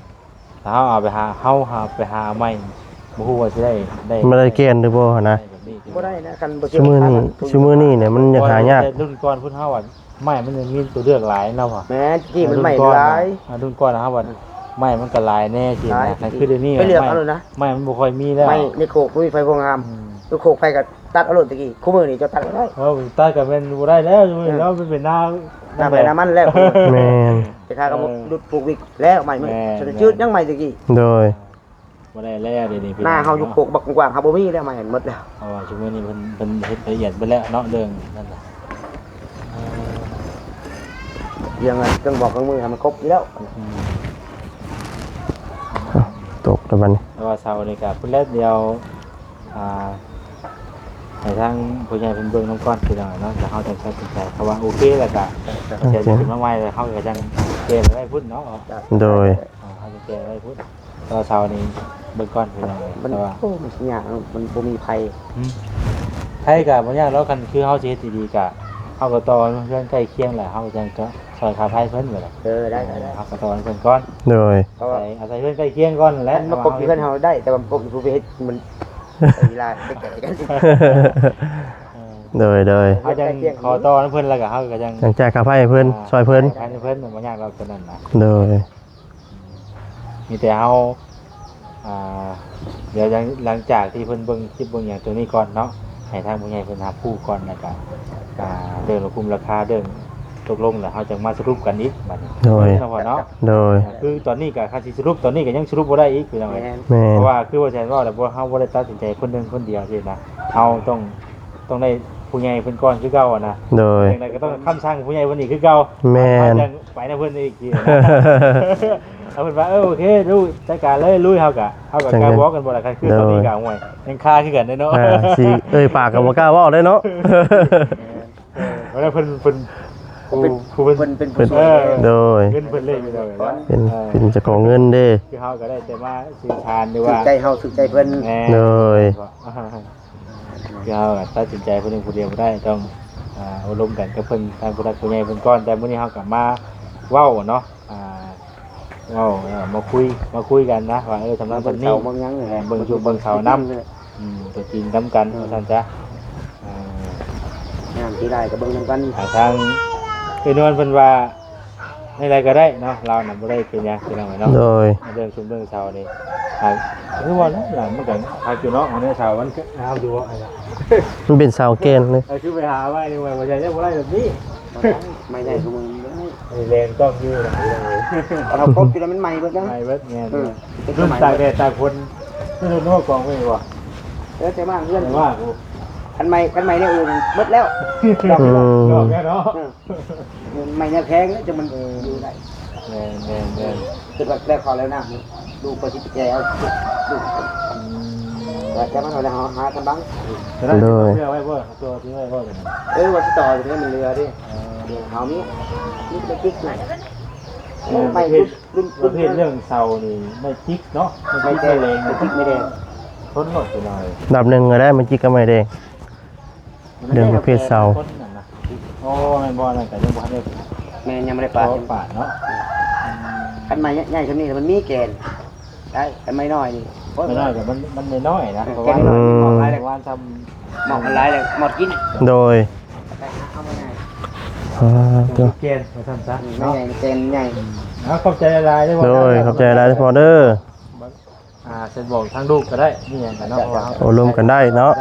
ຖ້າເຮົາເອົາໄປຫາ ເຮົາຫາໄປຫາເອົາໃໝ່ ບໍ່ຮູ້ວ່າຊິໄດ້ ໄດ້ ບໍ່ໄດ້ແກ່ນຫຼືບໍ່ຫັ້ນນະ ບໍ່ໄດ້ນະ ຄັນບໍ່ ຊຸມື້ນີ້ ຊຸມື້ນີ້ນີ້ມັນຢາກຫາຍາກ ແຕ່ລຸ້ນກ່ອນພຸ້ນເຮົາອະ ໄມ້ມັນຍັງມີຕົວເລືອກຫຼາຍເນາະ ແມ່ນ ຕະກີ້ມັນໄມ້ຫຼາຍ ລຸ້ນກ່ອນເຮົາວ່າໄມ້ມັນກໍຫຼາຍແດ່ຊີ້ນະ ຄືດຽວນີ້ໄມ້ ໄມ້ມັນບໍ່ຄ່ອຍມີແລ້ວ ໄມ້ໃນໂຄກບໍ່ມີໃຜບໍ່ງາມ ອືມ ຢູ່ໂຄກໃຜກໍຕັດເອົາໂລດຕະກີ້ ຄູ່ມື້ນີ້ເຈົ້າຕັດບໍ່ໄດ້ ເອີ ຕັດກໍແມ່ນບໍ່ໄດ້ແລ້ວ ເອີ ເນາະ ມັນເປັນໜ້າ ໜ້າໄຜໜ້າມັນແລ້ວ ແມ່ນ ແຕ່ຂ້າກໍ ເອີ ຫຼຸດປູກວິກແລ້ວ ໄມ້ມັນ ແມ່ນ ສະຈຸດຍັງໄມ້ຕະກີ້ ໂດຍ ບໍ່ໄດ້ແລ້ວດຽວນີ້ ໜ້າເຮົາຢູ່ໂຄກບັກກວ້າງໆ ເຮົາບໍ່ມີແລ້ວ ໄມ້ໝົດແລ້ວ ເພາະວ່າຊຸມື້ນີ້ເພິ່ນ ເພິ່ນເຮັດລະອຽດເບິດແລ້ວເນາະ ເລື່ອງນັ້ນນະ ເອີ ເລື່ອງເຄື່ອງບອກເຄື່ອງມືໃຫ້ມັນຄົບຢູ່ແລ້ວ ອືມ ຕົກແລ້ວບັດນີ້ ແຕ່ວ່າເສົານີ້ກໍພຸ້ນແຫຼະ ດຽວ ອ່າ ໃຫ້ທາງຜູ້ໃຫຍ່ເພິ່ນເບິ່ງນຳກ່ອນ ພີ່ນ້ອງເນາະ ແລ້ວເຮົາຈັ່ງຕັດສິນໃຈ ຖ້າວ່າໂອເຄແລ້ວກໍ ໂອເຄ ເສຍຂຶ້ນມາໃໝ່ ແລ້ວເຮົາກໍຈັ່ງແກ້ໄວ້ພຸ້ນເນາະ ໂດຍ ອ່າ ເຮົາຈະແກ້ໄວ້ພຸ້ນ ແຕ່ວ່າເສົານີ້ເບິ່ງກ່ອນພີ່ນ້ອງເອີຍ ມັນ ແຕ່ວ່າ ໂອ້ ມັນຍາກ ມັນບໍ່ມີໃຜ ອືມ ໃຜກໍບໍ່ຍາກດອກ ຄັນຄືເຮົາຊິເຮັດດີໆ ກະເຮົາກໍຕໍ່ເຮືອນໃກ້ຄຽງແຫຼະ ເຮົາຈັ່ງຈະຊ່ອຍຄ່າໄຟເພິ່ນ ເອີ ໄດ້ໆ ເຮົາກໍຕໍ່ໃຫ້ເພິ່ນກ່ອນ ໂດຍ ອາໄສເຮືອນໃກ້ຄຽງກ່ອນແຫຼະ ມັນມາກົບຢູ່ເຮືອນເຮົາໄດ້ ແຕ່ວ່າມັນກົບຢູ່ຜູ້ໄປເຮັດ ມັນເວລາໃກ້ໆກັນ ເອີ ໂດຍໆ ເຮົາຈັ່ງຂໍຕໍ່ນຳເພິ່ນ ແລ້ວກໍເຮົາກໍຈັ່ງຈ່າຍຄ່າໄຟໃຫ້ເພິ່ນ ອ່າ ຊ່ອຍເພິ່ນ ໃຫ້ເພິ່ນ ບໍ່ຍາກດອກຕົວນັ້ນນະ ໂດຍ ມີແຕ່ເຮົາ ອ່າ ດຽວຫຼັງ ຫຼັງຈາກທີ່ເພິ່ນເບິ່ງຄລິບເບິ່ງຫຍັງຕົວນີ້ກ່ອນເນາະ ໃຫ້ທາງຜູ້ໃຫຍ່ເພິ່ນຮັບຮູ້ກ່ອນ ແລ້ວກະ ອ່າ ເລື່ອງລະຄຸມລາຄາ ເລື່ອງຕົກລົງ ແລ້ວເຮົາຈັ່ງມາສະຫຼຸບກັນອີກບັດນີ້ ໂດຍ ເນາະ ໂດຍ ຄືຕອນນີ້ກະ ຄັນຊິສະຫຼຸບຕອນນີ້ກະຍັງສະຫຼຸບບໍ່ໄດ້ອີກ ພີ່ນ້ອງເອີຍ ແມ່ນ ເພາະວ່າຄືວ່າແຊນເວົ້າແລ້ວ ບໍ່ ເຮົາບໍ່ໄດ້ຕັດສິນໃຈຄົນໜຶ່ງຄົນດຽວຊີ້ນະ ເຮົາຕ້ອງ ຕ້ອງໄດ້ຜູ້ໃຫຍ່ເພິ່ນກ່ອນຄືເກົ່າຫັ້ນນະ ໂດຍ ຈັ່ງໃດກໍຕ້ອງຄຳສັ່ງຜູ້ໃຫຍ່ເພິ່ນອີກຄືເກົ່າ ແມ່ນ ເຮົາຈັ່ງໄປນຳເພິ່ນອີກທີນະ ເອົາເພິ່ນວ່າ ເອີ ໂອເຄ ລູກ ຈັດການເລີຍ ລຸຍ ເຮົາກະ ເຮົາກະກ້າບອກກັນບໍ່ລະ ຄືຕອນນີ້ກະ ໂອ້ຍ ຍັງຄາຄືກັນເດ້ເນາະ ອ່າ ຊິເອີ່ຍປາກກໍບໍ່ກ້າເວົ້າເດ້ເນາະ ເອີ ເວລາເພິ່ນ ເພິ່ນ ຜູ້ ຜູ້ເພິ່ນ ເພິ່ນເປັນຜູ້ຊ່ວຍ ເອີ ໂດຍ ເງິນເພິ່ນເລີຍ ເປັນ ເປັນເຈົ້າຂອງເງິນເດ້ ຄືເຮົາກໍໄດ້ແຕ່ມາສື່ສານ ຫຼືວ່າຖືກໃຈເຮົາ ຖືກໃຈເພິ່ນ ແມ່ນ ໂດຍ ຄືເຮົາກໍຕັດສິນໃຈຜູ້ໜຶ່ງຜູ້ດຽວບໍ່ໄດ້ ຕ້ອງ ອ່າ ໂອ້ລົມກັນກັບເພິ່ນ ທາງຜູ້ຫຼັກຜູ້ໃຫຍ່ເພິ່ນກ່ອນ ແຕ່ມື້ນີ້ເຮົາກໍມາເວົ້າເນາະ ອ່າ ເວົ້າ ເອີ ມາຄຸຍ ມາຄຸຍກັນນະ ວ່າ ເອີ ສຳລັບ ເບິ່ງເສົາເບິ່ງຫຍັງ ເອີ ເບິ່ງຊຸມເບິ່ງເສົານຳ ອືມ ຕົວຈິງນຳກັນ ເອີ ວ່າຊັ້ນຊະ ເອີ ງາມທີ່ຫຼາຍກໍເບິ່ງນຳກັນ ອ່າ ທາງເອື້ອຍນວນເພິ່ນວ່າ ແນວໃດກໍໄດ້ເນາະ ລາວນະບໍ່ໄດ້ເປັນຫຍັງ ພີ່ນ້ອງເອີຍເນາະ ໂດຍ ເລື່ອງຊຸມເລື່ອງເສົານີ້ ອ່າ ຄືວ່າແຫຼະ ມັນກໍຄັກຢູ່ເນາະ ອັນນີ້ເສົາມັນງາມຢູ່ ມັນເປັນເສົາແກ່ນເລີຍ ເອີ ຄືໄປຫາໄມ້ນີ້ ໄມ້ບໍ່ໃຫຍ່ ບໍ່ໄດ້ແບບນີ້ ໄມ້ໃຫຍ່ຄືມຶງ ໄມ້ແດງຕ້ອງຢູ່ນະ ເຮົາຄົບຢູ່ແລ້ວມັນໄໝ້ເບິດນະ ໄໝ້ເບິດ ແມ່ນ ເອີ ລຸ້ນຕາກແດດຕາກຝົນ ຄືເຮົາກອງໄວ້ບໍ່ ເອີ ແຕ່ວ່າເຮືອນ ແຕ່ວ່າ ຄັນໄໝ້ ຄັນໄໝ້ແນວອື່ນເບິດແລ້ວ ອືມ ດອກແລ້ວເນາະ ເອີ ໄມ້ແນວແຂງແລ້ວຈັ່ງມັນ ເອີ ຢູ່ໄດ້ ແມ່ນໆໆ ຄືວ່າແລ້ວເຂົ້າແລ້ວນ້ຳ ລູກກໍຊິໄປແກ່ເອົາ ລູກ ອືມ ວ່າຈະມາເອົາແລ້ວເຮົາຫາກຳບັງ ໂດຍ ເພື່ອໄວ້ບໍ່ ຕົວທີ່ໄວ້ບໍ່ ເອີ ວ່າຊິຕໍ່ຕົວນີ້ມັນເຫຼືອເດ້ ເອີ ດຽວເຮົາມີ ມີໄມ້ຈິກນະ ເອີ ໄມ້ ປະເພດ ລຸ້ນ ປະເພດເລື່ອງເສົານີ້ ໄມ້ຈິກເນາະ ໄມ້ຈິກ ໄມ້ແດງ ໄມ້ຈິກ ໄມ້ແດງ ທົນໂລດໄປໜ້ອຍ ລະດັບໜຶ່ງກໍໄດ້ ໄມ້ຈິກກັບໄມ້ແດງ ເລື່ອງປະເພດເສົາ. ໂອ້ ແມ່ນບໍ່? ອັນນັ້ນກໍຍັງບໍ່ທັນໄດ້ ແມ່ນ ຍັງບໍ່ໄດ້ປາດ ບໍ່ປາດເນາະ. ຄັນໄມ້ໃຫຍ່ສ່ຳນີ້ມັນມີແກ່ນໄດ້ ຄັນໄມ້ນ້ອຍນີ້ ໂອ້ຍ ໄມ້ນ້ອຍກໍມັນ ມັນນ້ອຍໆນະ ເອີ ເພາະວ່າ ແກ່ນນ້ອຍ ອືມ ໝອກຫຼາຍແລ້ວ ໝອກມັນຫຼາຍແລ້ວ ໝອດກິນ. ໂດຍ ໄປຫາເອົາມາໃຫຍ່ ອ່າ ຕົວ ແກ່ນວ່າຊັ້ນຊະ ອືມ ເນາະ ແກ່ນໃຫຍ່ ອືມ ເອົາ ຂອບໃຈຫຼາຍໆເດີ. ໂດຍ ຂອບໃຈຫຼາຍໆເດີພໍ່ເດີ. ອ່າ ເຊັ່ນບອກທາງລູກກໍໄດ້ ມີຫຍັງກໍເນາະ ເຈົ້າ ເພາະວ່າເຮົາ ໂອ້ ລົມກັນໄດ້ເນາະ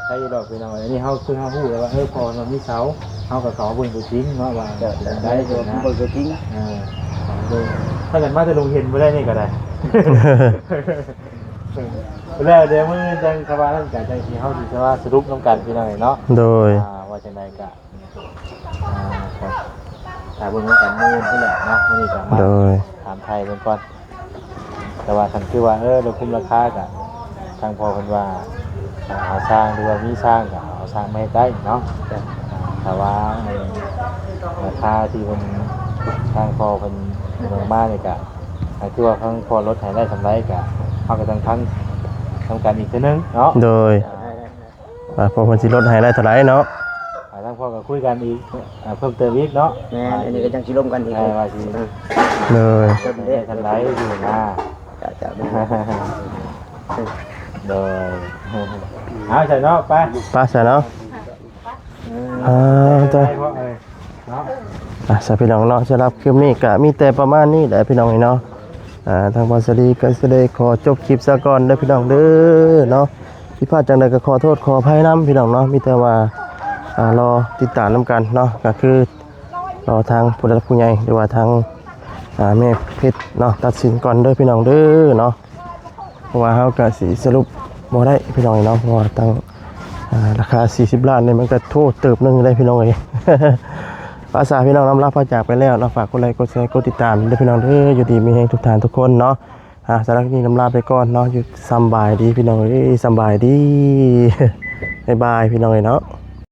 ໄດ້ຢູ່ດອກພີ່ນ້ອງ. ອັນນີ້ເຮົາ ຄືເຮົາຮູ້ແລ້ວວ່າ ເອີ ພໍ່ເຮົາມີເສົາ ເຮົາກໍເຂົ້າເບິ່ງຕົວຈິງເນາະ ວ່າ ເຈົ້າ ເປັນຈັ່ງໃດ ເບິ່ງຕົວຈິງ ເອີ ເບິ່ງ ຖ້າກັນມາແຕ່ໂຮງຮຽນບໍ່ໄດ້ນີ້ກໍໄດ້ ແລ້ວດຽວມື້ອື່ນຈັ່ງ ຖ້າວ່ານັ້ນກໍຈັ່ງຊິ ເຮົາຊິ ຖ້າວ່າສະຫຼຸບນຳກັນພີ່ນ້ອງເນາະ. ໂດຍ ອ່າ ວ່າຈັ່ງໃດກໍ ອ່າ ຖ້າເບິ່ງນຳກັນມື້ອື່ນພຸ້ນແຫຼະເນາະ. ມື້ນີ້ກໍມາ ໂດຍ ຖາມໄຖ່ເບິ່ງກ່ອນ ແຕ່ວ່າຄັນຄືວ່າ ເອີ ລາຄາ ລາຄາກໍ ທາງພໍ່ເພິ່ນວ່າ ເອົາຊ່າງ ຫຼືວ່າມີຊ່າງກໍເອົາຊ່າງມາເຮັດໄດ້ເນາະ. ຖ້າວ່າ ເອີ ລາຄາທີ່ເພິ່ນ ທາງພໍ່ເພິ່ນເອົາມານີ້ກໍ ກໍຄືວ່າທາງພໍ່ລົດໃຫ້ໄດ້ສ່ຳໃດກໍ ເຮົາກໍຕ້ອງຟັງນຳກັນອີກເທື່ອໜຶ່ງເນາະ. ໂດຍ ອ່າ ວ່າພໍ່ເພິ່ນຊິລົດໃຫ້ໄດ້ເທົ່າໃດເນາະ. ອ່າ ທາງພໍ່ກໍຄຸຍກັນອີກ ອ່າ ເພີ່ມເຕີມອີກເນາະ. ແມ່ນ ອັນນີ້ກໍຍັງຊິລົມກັນອີກ ເອີ ວ່າຊິ ເອີ ໂດຍ ເພີ່ມໄດ້ເທົ່າໃດຢູ່ນະ. ເຈົ້າ ເຈົ້າ ໂດຍ ເອົາຊະເນາະ ໄປ ໄປຊະເນາະ. ເອີ ອ່າ ໄປ ເຈົ້າ ໄປ ເນາະ. ອ່ະ ສະ ພີ່ນ້ອງເນາະ ສຳລັບຄລິບນີ້ກະມີແຕ່ປະມານນີ້ແຫຼະພີ່ນ້ອງເອີຍເນາະ. ອ່າ ທາງບ່າວສາລີກໍຊິໄດ້ຂໍຈົບຄລິບຊະກ່ອນເດີພີ່ນ້ອງເດີເນາະ. ຜິດພາດຈັ່ງໃດກໍຂໍໂທດຂໍອະໄພນຳພີ່ນ້ອງເນາະ. ມີແຕ່ວ່າ ອ່າ ລໍຕິດຕາມນຳກັນເນາະ ກໍຄືລໍທາງຜູ້ຫຼັກຜູ້ໃຫຍ່ ຫຼືວ່າທາງ ອ່າ ແມ່ເພັດເນາະ ຕັດສິນກ່ອນເດີພີ່ນ້ອງເດີເນາະ. ເພາະວ່າເຮົາກະຊິສະຫຼຸບບໍ່ໄດ້ພີ່ນ້ອງເນາະ ເພາະວ່າຕັ້ງ ອ່າ ລາຄາສີ່ສິບລ້ານນີ້ ມັນກະໂທດເຕີບໜຶ່ງເດ້ພີ່ນ້ອງເອີຍ. ພາສາພີ່ນ້ອງນຳລາພາຈາກໄປແລ້ວເນາະ. ຝາກກົດໄລ ກົດແຊ ກົດຕິດຕາມເດີພີ່ນ້ອງເດີ. ຢູ່ດີມີແຮງທຸກທ່ານທຸກຄົນເນາະ. ອ່າ ສຳລັບຄລິບນີ້ລຳລາໄປກ່ອນເນາະ. ຢູ່ ສຳບາຍດີພີ່ນ້ອງເອີຍ ສຳບາຍດີ ບາຍບາຍພີ່ນ້ອງເອີຍເນາະ.